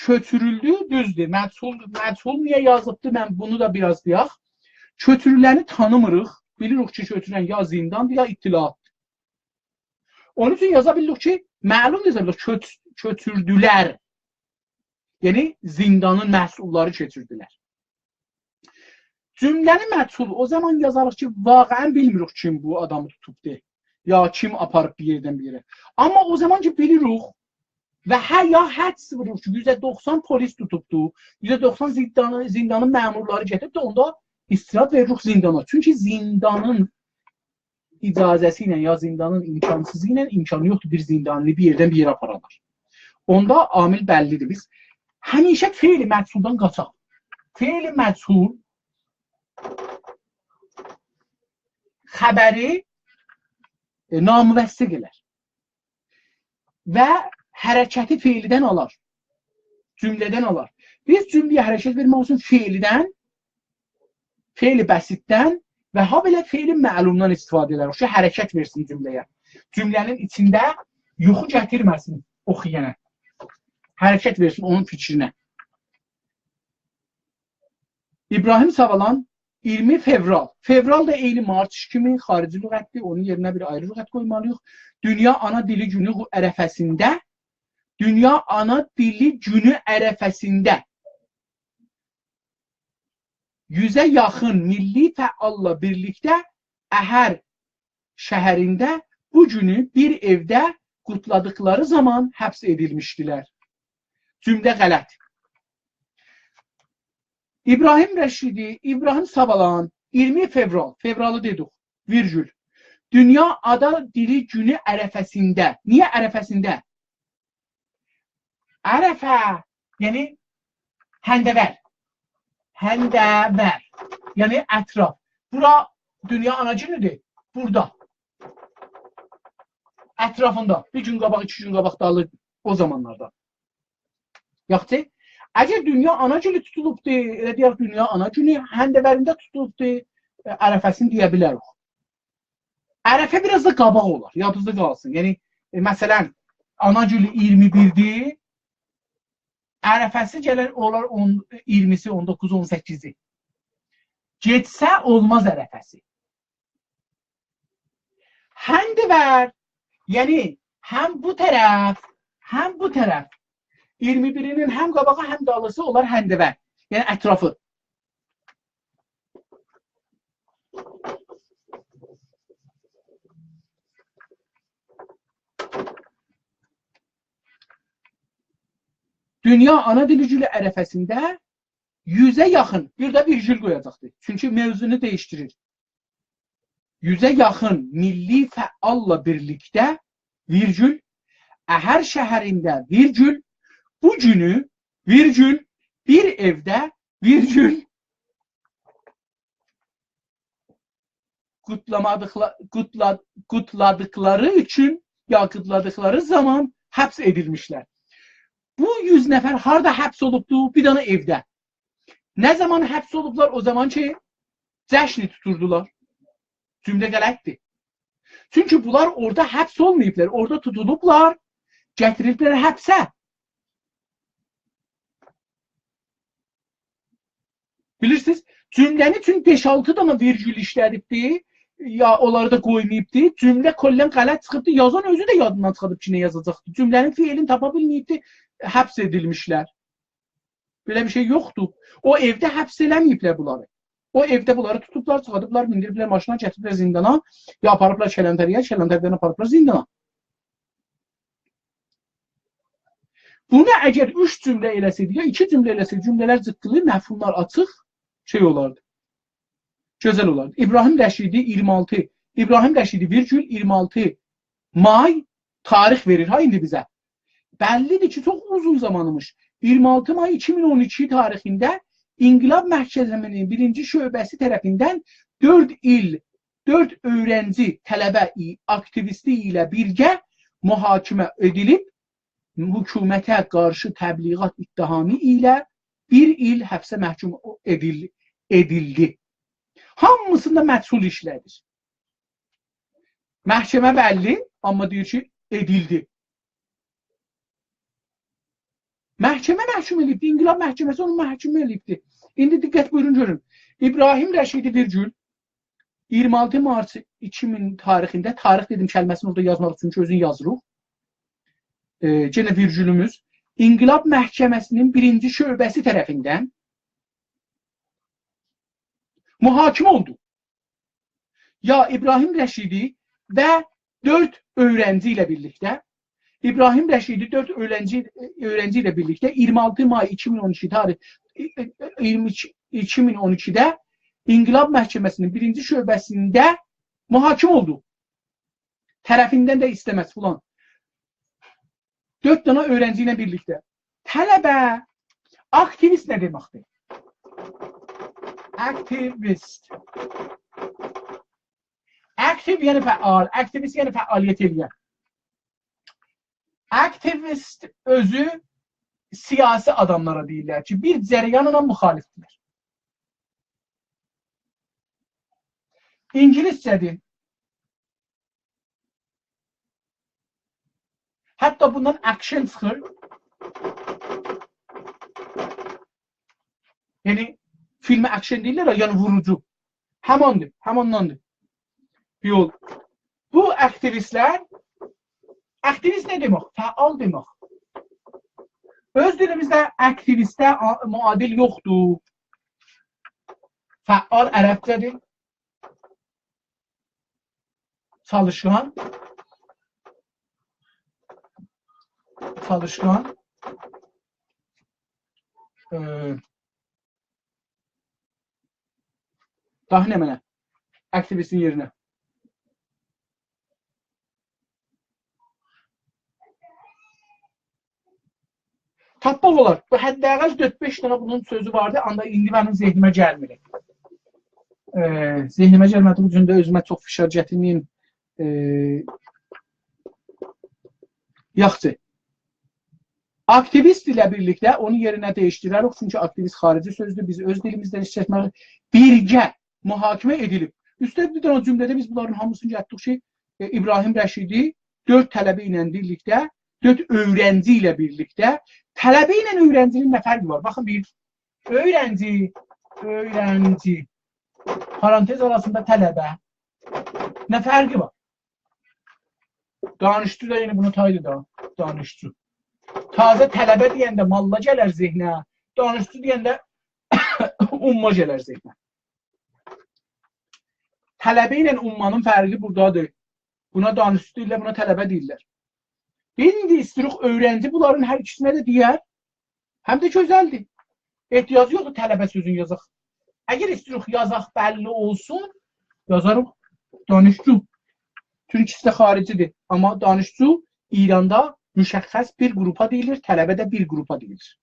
کؤچورولدو، دوزدور. مجهول، مجهول نییه یازیبدی؟ من بونو دا بیر آز دئیک. کؤچورولنی تانیمیریق. بیلیریک کی، کؤچورولن یا زینداندیر، یا اطلاعاتدیر. اونون اوچون یازا بیلیریک کی، معلوم، یازا بیلیریک، کؤچ-، کؤچوردولر. یعنی، زیندانین مسئوللاری کئچیردیلر. جمله‌نی مجهول او زامان یازاریق کی، واقعا بیلمیریک کیم بو آدامی توتوبدو، یا کیم آپاریب بیر یئردن بیر یئره. آمما او زامان کی، بیلیریک و هه، یا حدس ووروروق کی، یوزده دوخسان پلیس توتوبدو، یوزده دوخسان زیندانین، زیندانین مأمورلاری گتیریبدی، اوندا استناد وئریریک زیندانا. چونکی زیندانین اجازه‌سی ایله یا زیندانین امکانسیزی ایله امکانی یوخدور بیر زیندانینی بیر یئردن بیر یئره آپارالار. اوندا عامل بللی‌دیر. بیز همیشه فعل مجهولدان قاچاق. فعل مجهول خبری، ائ، ناموثق ائلر و حرکتی فعلدن آلار، جمله‌دن آلار. بیز جمله‌یه حرکت وئرمک اوچون فعلدن، فعل بسیطدن و هابئله فعل معلومدان استفاده ائدریک کی، حرکت وئرسین جمله‌یه. جمله‌نین ایچینده یوخو گتیرمه‌سین اوخویانا. حرکت وئرسین اونون فیکرینه. ابراهیم ساوالان، اییرمی فئورال. فئورال دا عینی مارت کیمی خاریجی لغتدیر. اونون یئرینه بیر آیری لغت قویمالی‌ییق. دونیا آنا دیلی گونو عرفه‌سینده. دونیا آنا دیلی گونو عرفه‌سینده یوزه یاخین میللی فعاللا بیرلیکده اهر شهرینده بو گونو بیر ائوده قوتلادیقلاری زامان حبس ائدیلمیشدیلر. جمله غلط. ابراهیم رشیدی، ابراهیم ساوالان، اییرمی فئورال، فئورالی دئدیک، ویرگول. دونیا آنا دیلی گونو عرفه‌سینده. نییه عرفه‌سینده؟ عرفه، یعنی هنده‌ور. هنده‌ور، یعنی اطراف. بورا دونیا آنا گونودور. بورادا. اطرافیندا. بیر گون قاباق، ایکی گون قاباق، دالی، او زامانلاردا. یاخشی. اگر دونیا آنا گونو توتولوبدور، ائله دئیک، دونیا آنا گونو هنده‌ورینده توتولوبدور، ائ، عرفه‌سینی دئیه بیلریک. عرفه بیر آز دا قاباق اولار، یادینیزدا قالسین. یعنی، ائ، مثلا، آنا گونو اییرمی بیردیر، عرفه‌سی گلر، اولار اون، اییرمیسی، اون دوققوزو، اون سککیزی. گئچسه اولماز عرفه‌سی. هنده‌ور، یعنی هم بو طرف، هم بو طرف. اییرمی بیرینین هم قاباغی، هم دالیسی اولار هنده‌ور. یعنی اطرافی. دونیا آنا دیلی گونو عرفه‌سینده یوزه یاخین، بیر ده ویرگول قویاجاقدیر. چونکی موضوعنو دییشدیریر. یوزه یاخین میللی فعاللا بیرلیکده، ویرگول، اهر شهرینده، ویرگول، بو گونو، ویرگول، بیر ائوده، ویرگول، قوتلامادیقلا-، قوتلا-، قوتلادیقلاری اوچون، یا قوتلادیقلاری زامان حبس ائدیلمیشلر. بو یوز نفر هاردا حبس اولوبدو؟ بیر دنه ائوده. نه زامان حبس اولوبلار؟ او زامان کی، جشنی توتوردولار. جمله غلطدیر. چونکی بونلار اورادا حبس اولماییبلار، اورادا توتولوبلار، گتیریبلر حبسه. بیلیرسینیز، جمله‌نی چون بئش-آلتی دنه ویرگول ایشله‌دیبدی، یا اونلاری دا قویماییبدی، جمله کلاً غلط چیخیبدی، یازان اؤزو ده یادیندان چیخاردیب کی، نه یازاجاقدی. جمله‌نین فعلینی تاپا بیلمه‌ییبدی، حبس ائدیلمیشلر. بئله بیر شئی یوخدور. او ائوده حبس ائله‌مه‌ییبلر بونلاری. او ائوده بونلاری توتوبلار، چیخاردیبلار، میندیریبلر ماشینا، گتیریبلر زیندانا، یا آپاریبلار کلانتری‌یه، کلانتری‌دن آپاریبلار زیندانا. بونو اگر اوچ جمله ائله‌سه‌یدی، یا ایکی جمله ائله‌سه‌یدی، جمله‌لر جیققیلی، مفهوملار آچیق، شئی اولاردی. گؤزل اولاردی. ابراهیم رشیدی اییرمی آلتی، ابراهیم رشیدی ویرگول اییرمی آلتی مای تاریخ وئریر ها ایندی بیزه. بللی‌دیر کی، چوخ اوزون زامان ایمیش. اییرمی آلتی مای ایکی مین اون ایکی تاریخینده انقلاب محکمه‌سینین بیرینجی شعبه‌سی طرفیندن دؤرد ایل، دؤرد اؤیرنجی، طلبه ای-، آکتیویستی ایله بیرگه محاکمه ائدیلیب، حکومته قارشی تبلیغات اتهامی ایله بیر ایل حبسه محکوم ائدیل-، ائدیلدی. هامیسیندا مجهول ایشله‌دیر. محکمه بللی، آمما دئییر کی، ائدیلدی. محکمه محکوم ائله‌ییبدی، انقلاب محکمه‌سی اونو محکوم ائله‌ییبدی. ایندی دقت بویورون گؤرون. ابراهیم رشیدی، ویرگول، اییرمی آلتی مارت ایکی مین تاریخینده، تاریخ دئدیم کلمه‌سینی اورادا یازماریق، چونکی اؤزونو یازیریق. ائ، یئنه ویرگولوموز، انقلاب محکمه‌سینین بیرینجی شعبه‌سی طرفیندن محاکمه اولدو. یا ابراهیم رشیدی و دؤرد اؤیرنجی ایله بیرلیکده، ابراهیم رشیدی دؤرد اؤیرنجی، اؤیرنجی ایله بیرلیکده اییرمی آلتی مای ایکی مین اون ایکی تاریخ، اییرمی ایکی، ایکی مین اون ایکیده انقلاب محکمه‌سینین بیرینجی شعبه‌سینده محاکمه اولدو. طرفیندن ده ایسته‌مز فلان. دؤرد دنه اؤیرنجی ایله بیرلیکده. طلبه، آکتیویست نه دئمکدیر؟ آکتیویست. آکتیو یعنی فعال، آکتیویست یعنی فعالیت ائله‌ین. آکتیویست اؤزو سیاسی آداملارا دئییرلر کی، بیر جریانلا مخالفدیرلر. اینگیلیسجه‌دیر. حتی بوندان اکشن چیخیر. یعنی، فیلمه اکشن دئییرلر ها، یعنی ووروجو. هماندیر، همانداندیر. یول. بو آکتیویستلر، آکتیویست نه دئمک؟ فعال دئمک. اؤز دیلیمیزده آکتیویسته آ-، معادل یوخدور. فعال عربجه‌دیر. چالیشقان. چالیشقان. ائ، داها نمنه؟ آکتیویستین یئرینه. تاپماق اولار. بو حداقل دؤرد-بئش دنه بونون سؤزو واردی، آندا ایندی منیم ذهنیمه گلمیر. ائ، ذهنیمه گلمه‌دیگی اوچون ده اؤزومه چوخ فشار گتیرمه‌ییم. ائ، یاخشی. آکتیویست ایله بیرلیکده اونون یئرینه دییشدیرریک، چونکی آکتیویست خاریجی سؤزدور، بیز اؤز دیلیمیزدن ایشلتمه‌لی‌ییک. بیرگه محاکمه ائدیلیب. اوسته بیر دنه جمله‌ده بیز بونلارین هامیسینی گتیردیک کی، ائ، ابراهیم رشیدی دؤرد طلبه ایله بیرلیکده، دؤرد اؤیرنجی ایله بیرلیکده، طلبه ایله اؤیرنجی‌نین نه فرقی وار؟ باخین، بیر اؤیرنجی، اؤیرنجی، پارانتز آراسیندا طلبه. نه فرقی وار؟ دانشجو دا یئنه بونا تایدیر دا، دانشجو. تازه طلبه دئینده ماللا گلر ذهنه، دانشجو دئینده عمّا گلر ذهنه. طلبه ایله عمّانین فرقی بورادادیر. بونا دانشجو دئییرلر، بونا طلبه دئییرلر. ایندی ایستیروخ اؤیرنجی بونلارین هر ایکیسینه ده دئیک، هم ده گؤزلدیر. احتیاجی یوخدور طلبه سؤزونو یازاق. اگر ایستیروخ یازاق، بللی اولسون، یازاریق دانشجو. چونکی ایکیسی ده خاریجی‌دیر. آمما دانشجو ایراندا مشخص بیر گروپا دئییلیر، طلبه ده بیر گروپا دئییلیر.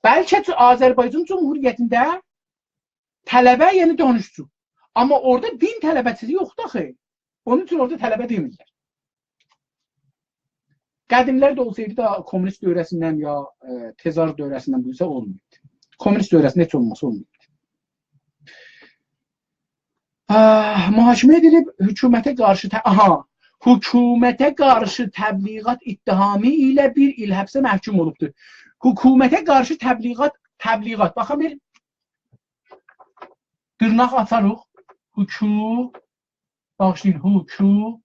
بلکه چو-، آذربایجان جمهوریتینده طلبه، یعنی دانشجو. آمما اورادا دین طلبه‌چیلیگی یوخدور آخی. اونون اوچون اورادا طلبه دئمیرلر. قدیملرده اولسایدی دا کمونیست دؤوره‌سیندن یا، ائ، تزار دؤوره‌سیندن بو ایسه اولماییبدی. کمونیست دؤوره‌سینده هئچ اولماسا اولماییبدی. آه، محاکمه ائدیلیب، حکومته قارشی ته-، آها، حکومته قارشی تبلیغات اتهامی ایله بیر ایل حبسه محکوم اولوبدور. حکومته قارشی تبلیغات، تبلیغات. باخین بیر دیرناق آتاریق. حکو-، باغیشلایین، حکومته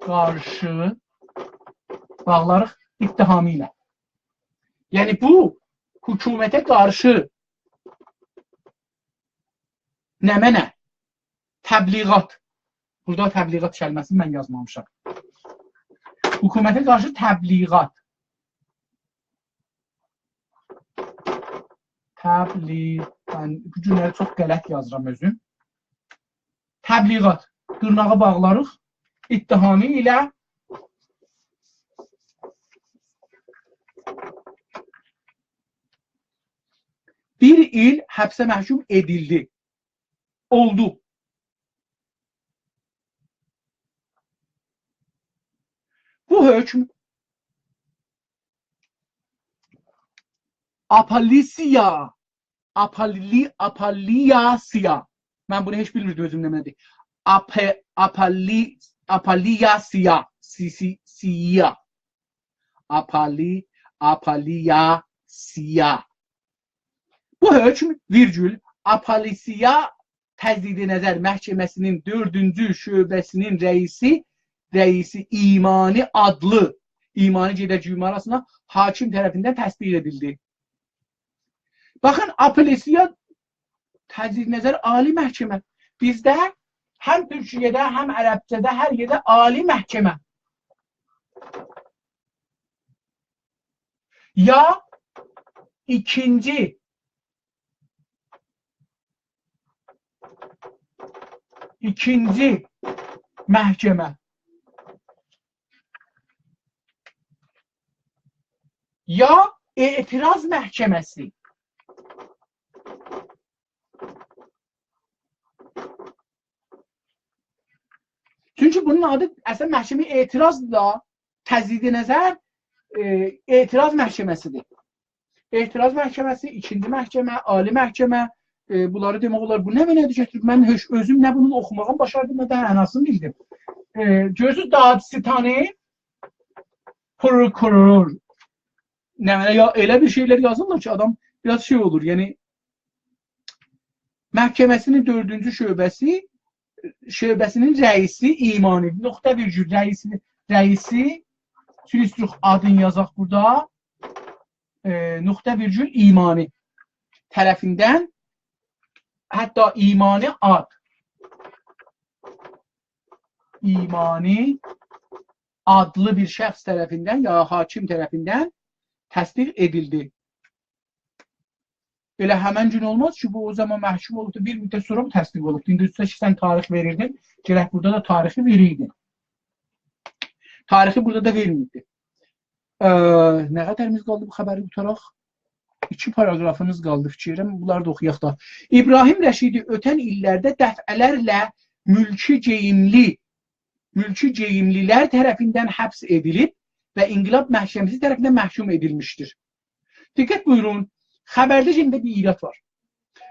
قارشی باغلاریق اتهامی ایله. یعنی بو حکومته قارشی نمنه؟ تبلیغات. بورادا تبلیغات کلمه‌سینی من یازمامیشام. حکومته قارشی تبلیغات. تبلیغ، من بو گونلری چوخ غلط یازیرام اؤزوم. تبلیغات. دیرناغی باغلاریق. اتهامی ایله بیر ایل حبسه محکوم ائدیلدی. اولدو. بو حکم آپالیسیا، آپالی-، آپالیاسیا. من بونو هئچ بیلمیردیم اؤزوم نمنه‌دیر. آپ-، آپالی-، آپالیاسیا، سی، سی، سیا. آپالی-، آپالیاسیا. بو حکم، ویرگول، آپالیسیا تجدید نظر محکمه‌سینین دؤردونجو شعبه‌سینین رئیسی، رئیسی ایمانی آدلی، ایمانی گئدر گومه آراسینا، حاکم طرفیندن تصدیق ائدیلدی. باخین، آپالیسیا تجدید نظر عالی محکمه. بیزده هم تورکیه‌ده، هم عربجه‌ده، هر یئرده عالی محکمه. یا ایکینجی، ایکینجی محکمه. یا اعتراض محکمه‌سی. چونکی بونون آدی اصلاً محکمه اعتراض دا، تجدید نظر، ائ، اعتراض محکمه‌سیدیر. اعتراض محکمه‌سی، ایکینجی محکمه، عالی محکمه، ائ، بونلاری دئمک اولار. بو نمنه‌دیر گتیریب؟ من هئچ اؤزوم نه بونون اوخوماغین باشاردیم، نه ده اناسینی بیلدیم. ائ، گؤزو دادستانی پروکورور. نمنه یا، ائله بیر شئیلر یازیرلار کی، آدام بیر آز شئی اولور، یعنی محکمه‌سینین دؤردونجو شعبه‌سی، شعبه‌سینین رئیسی ایمانی، نقطه ویرگول، رئیسی، رئیسی، سویستروخ آدین یازاق بورادا، ائ، نقطه ویرگول ایمانی طرفیندن، حتی ایمانی آد، ایمانی آدلی بیر شخص طرفیندن یا حاکم طرفیندن تصدیق ائدیلدی. ائله همن گون اولماز کی، بو او زامان محکوم اولوبدو، بیر مدت سونرا بو تصدیق اولوبدو. ایندی اوسته کی، سن تاریخ وئریردین، گرک بورادا دا تاریخی وئریردین. تاریخی بورادا دا وئرمه‌ییبدی. اه، نه قدریمیز قالدی بو خبری قوتاراق؟ ایکی پاراگرافیمیز قالدی، فیکر ائدیرم. بونلاری دا اوخویاق دا. ابراهیم رشیدی اؤتن ایللرده دفعه‌لرله مولکی گئییملی، مولکی گئییملی‌لر طرفیندن حبس ائدیلیب و انقلاب محکمه‌سی طرفیندن محکوم ائدیلمیشدیر. دقت بویورون، خبرده یئنه ده بیر ایراد وار.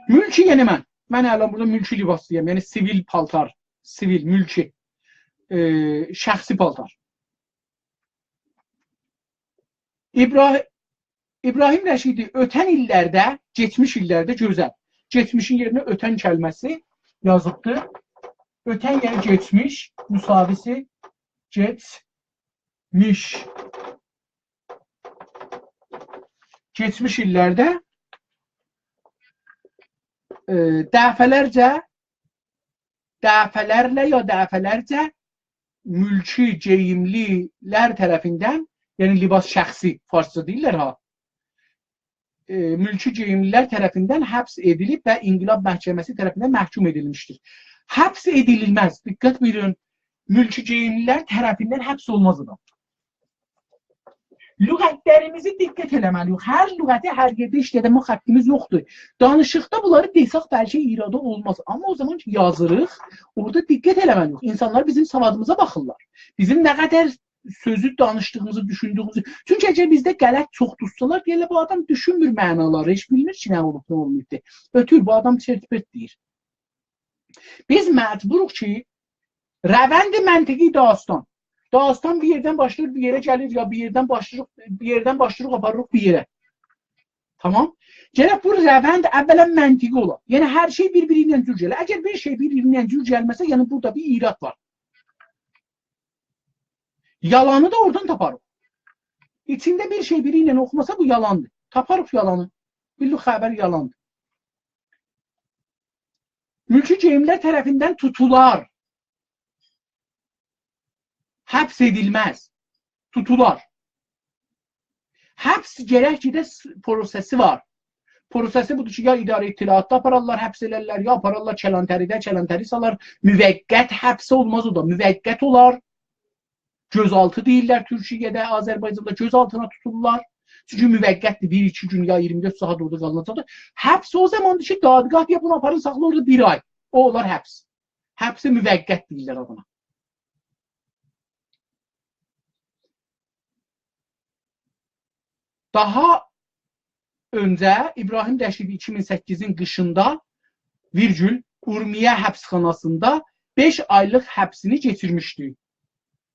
مولکی، یعنی من، من الان بورادا مولکی لباسلی‌یام، یعنی سیویل پالتار، سیویل، مولکی، ائ، شخصی پالتار. ابراه-، ابراهیم رشیدی اؤتن ایللرده، کئچمیش ایللرده، گؤزل. کئچمیشین یئرینه اؤتن کلمه‌سی یازیبدیر. اؤتن، یعنی کئچمیش، مساوی‌سی کئچمیش. کئچمیش ایللرده، ائ، دفعه‌لرجه، دفعه‌لرله یا دفعه‌لرجه مولکی گئییملی‌لر طرفیندن، یعنی لباس شخصی، فارسجا دئییرلر ها، ائ، مولکی گئییملی‌لر طرفیندن حبس ائدیلیب و انقلاب محکمه‌سی طرفیندن محکوم ائدیلمیشدیر. حبس ائدیلمز، دقت بویورون، مولکی گئییملی‌لر طرفیندن حبس اولماز آدام. لغتلریمیزی دقت ائله‌مه‌لی‌ییک. هر لغتی هر یئرده ایشلتمک حاققیمیز یوخدور. دانیشیقدا بونلاری دئسک بلکه ایرادی اولماز. آمما او زامان کی یازیریق، اورادا دقت ائله‌مه‌لی‌ییک. اینسانلار بیزیم سوادیمیزا باخیرلار. بیزیم نه قدر سؤزو دانیشدیغیمیزی، دوشوندویوموزو. چونکی اگر بیزده غلط چوخ توتسالار، دئیرلر، «بو آدام دوشونمور معنالاری، هئچ بیلمیر کی، نه اولوب، نه اولماییبدی. اؤتور، بو آدام چرت-پرت دئییر.» بیز مجبوروق کی، روند منطقی داستان. داستان بیر یئردن باشلاییر، بیر یئره گلیر، یا بیر یئردن باشلاییریق، بیر یئردن باشلاییریق، آپاریریق بیر یئره. تامام؟ گرک بو روند اولاً منطقی اولا. یعنی، هر شئی بیر-بیری ایله جور گله. اگر بیر شئی بیر-بیری ایله جور گلمه‌سه، یعنی بورادا بیر ایراد وار. یالانی دا اورادان تاپاریق. ایچینده بیر شئی بیری ایله اوخوماسا، بو یالاندیر. تاپاریق یالانی. بیلدیک خبر یالاندیر. مولکی گئییملی‌لر طرفیندن توتولار. حبس ائدیلمز. توتولار. حبس گرک کی ده س-، پروسه‌سی وار. پروسه‌سی بودور کی، یا اداره اطلاعاتدا آپارارلار، حبس ائلرلر، یا آپارارلار کلانتری‌ده، کلانتری سالار. موقت حبس اولماز او دا، موقت اولار. گؤزآلتی دئییرلر تورکیه‌ده، آذربایجاندا گؤزآلتینا توتولورلار. چونکی موقتدیر، بیر، ایکی گون یا ایگیرمی دؤرد ساعات اورادا قالیناجاقدیر. حبس او زاماندیر کی، دادگاه دئیه بونو آپارین، ساخلا اورادا بیر آی. او اولار حبس. حبس موقت دئییرلر آدینا. داها اؤنجه ابراهیم رشیدی ایکی مین سککیزین قیشیندا، ویرگول، اورمیه حبسخاناسیندا بئش آیلیق حبسینی کئچیرمیشدی.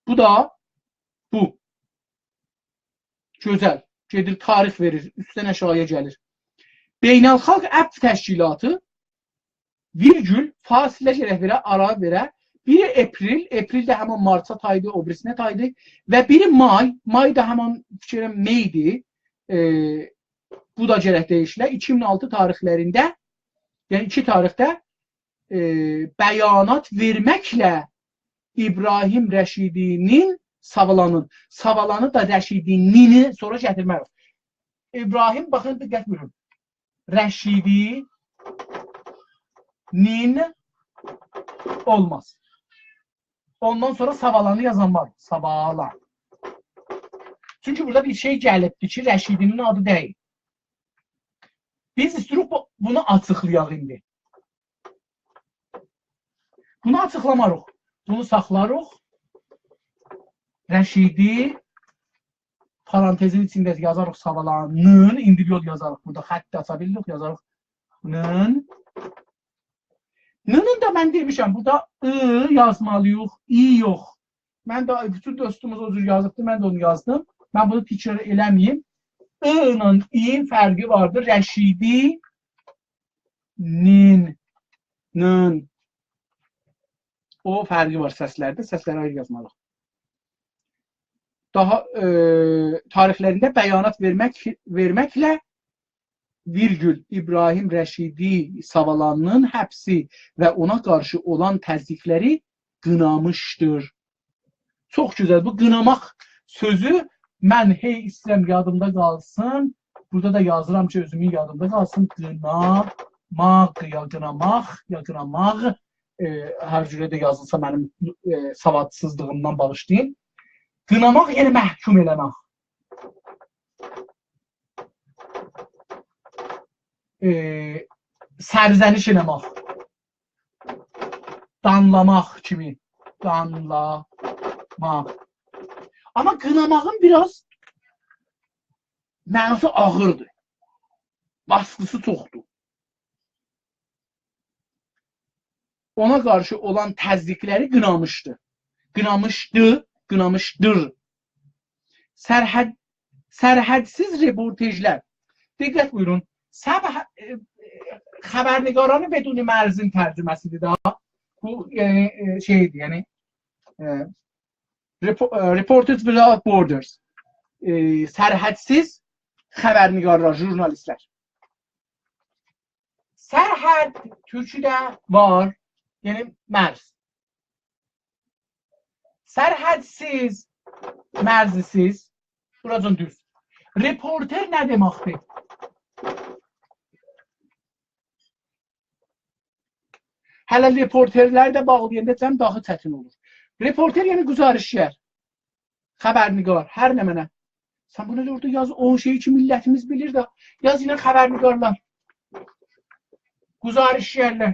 بو دا بو. گؤزل. گئدیر، تاریخ وئریر، اوستدن آشاغییا گلیر. بین‌الخالق عفو تشکیلاتی، ویرگول، فاصله گرک وئره، آرا وئره. بیری آپریل، آپریل ده همان مارتا تایدی، او بیریسینه تایدی. و بیری مای، مای دا همان، فیکر ائلیرم، می ایدی. ائ، بو دا گرک دییشیله. ایکی مین آلتی تاریخلرینده، یعنی ایکی تاریخده، ائ، بیانات وئرمکله ابراهیم رشیدی‌نین، ساوالانین، ساوالانی دا رشیدی‌نینی سونرا گتیرمک. ابراهیم، باخین، دقت بویورون. رشیدی‌نین اولماز. اوندان سونرا ساوالانی یازان وار. ساوالان. چونکی بورادا بیر شئی گلیبدیر کی، رشیدی‌نین آدی دئییل. بیز ایسته‌ییریک بو، بونو آچیقلایاق ایندی. بونو آچیقلاماریق. بونو ساخلاریق. رشیدی، پارانتزین ایچینده یازاریق ساوالانین، ایندی یول یازاریق بورادا، خط آچا بیلدیک، یازاریق نین. نینین ده من دئمیشم، بورادا ی یازمالی‌ییق، ای یوخ. من ده، بوتون دوستوموز او جور یازیبدی، من ده اونو یازدیم. من بونو تکرار ائله‌مه‌ییم. ی ایله ای‌نین فرقی واردیر. رشیدی، نین، نین. او فرقی وار سسلرده، سسلری آیری یازمالی‌ییق. داها، ائ، تاریخلرینده بیانات وئرمک، وئرمکله، ویرگول، ابراهیم رشیدی ساوالانین حبسی و اونا قارشی اولان تضییقلری قینامیشدیر. چوخ گؤزل. بو قیناماق سؤزو من هئی ایسته‌ییرم یادیمدا قالسین. بورادا دا یازیرام کی، اؤزومون یادیمدا قالسین. قیناماق، یا قیناماق، یا قیناماق. ائ، هر جوره ده یازیلسا منیم، ائ، سوادسیزلیغیمدان باغیشلایین. قیناماق، یعنی محکوم ائله‌مک. ائ، سرزنش ائله‌مک. دانلاماق کیمی. دانلاماق. آمما قیناماغین بیر آز معناسی آغیردیر. باسقیسی چوخدور. اونا قارشی اولان تضییقلری قینامیشدی. قینامیشدی، قینامیشدیر. سرحد، سرحدسیز رپورتاژلار. دقت بویورون. سب-، ائ، ائ، خبرنگاران بدون مرزین ترجمه‌سی‌دیر دا. بو، ائ، ائ، شئی‌دیر، یعنی، ائ، Repo-، ائ، Reporters Without Borders. ائ، سرحدسیز خبرنگارلار، ژورنالیستلر. سرحد تورکوده وار، یعنی مرز. سرحدسیز، مرزسیز، بوراجان دوز. رپورتر نه دئمکدیر؟ هله رپورترلری ده باغلایاندا جم داها چتین اولور. رپورتر، یعنی گزارشگر، خبرنگار، هر نمنه. سن بونو اورادا یاز، او شئیی کی، میللتیمیز بیلیر ده. یاز یئنه خبرنگارلار، گزارشگرلر.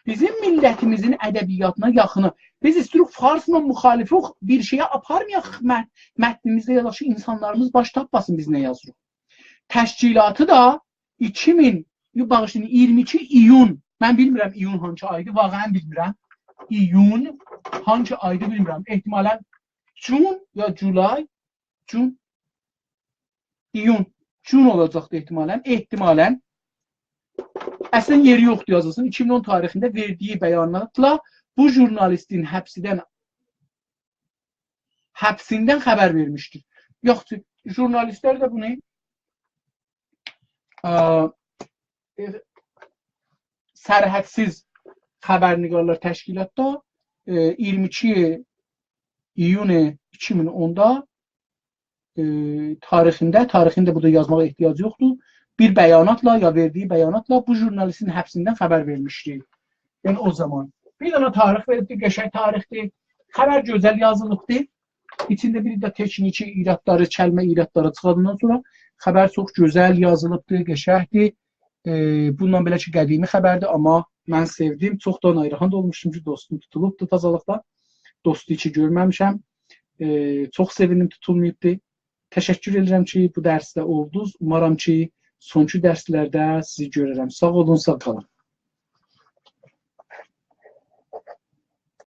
بیزیم میللتیمیزین ادبیاتینا یاخینی. بیز ایسته‌ییریک فارسلا مخالفی اوخ-، بیر شئیه آپارمایاق، مت-، متنیمیزده یازاق کی، اینسانلاریمیز باش تاپماسین بیز نه یازیریق. تشکیلاتی دا ایکی مین، یو، باغیشلایین، اییرمی ایکی اییون. من بیلمیرم اییون هانسی آیدیر، واقعاً بیلمیرم. اییون هانسی آیدیر بیلمیرم. احتمالاً جون یا جولای، جون، اییون، جون اولاجاقدی احتمالاً، احتمالاً. اصلاً یئری یوخدور یازیلسین. ایکی مین اون تاریخینده وئردیگی بیاناتلا بو ژورنالیستین حبسیدن، حبسیندن خبر وئرمیشدیر. یوخدور، ژورنالیستلر ده بونو، ا، ائ، سرحدسیز خبرنگارلار تشکیلاتدا، ائ، اییرمی ایکی اییون ایکی مین اوندا، ائ، تاریخینده، تاریخینی ده بورادا یازماغا احتیاج یوخدور، بیر بیاناتلا، یا وئردیگی بیاناتلا بو ژورنالیستین حبسیندن خبر وئرمیشدی. یعنی او زامان. بیر دنه تاریخ وئریبدی، قشنگ تاریخدیر. خبر گؤزل یازیلیبدی. ایچینده بیر ده تکنیکی ایرادلاری، کلمه ایرادلاری چیخاندان سونرا خبر چوخ گؤزل یازیلیبدی، قشنگدیر. ائ، بوندان بئله کی، قدیمی خبردیر، آمما من سئودیم. چوخ دا ناراحات اولموشدوم کی، دوستوم توتولوبدو تازالیقدا. دوستو کی گؤرمه‌میشم. ائ، چوخ سئویندیم توتولماییبدی. تشکر ائدیرم کی، بو درسده اولدونوز. اومارام کی، سونکی درسلرده سیزی گؤررم. ساغ اولون، ساغ قالین.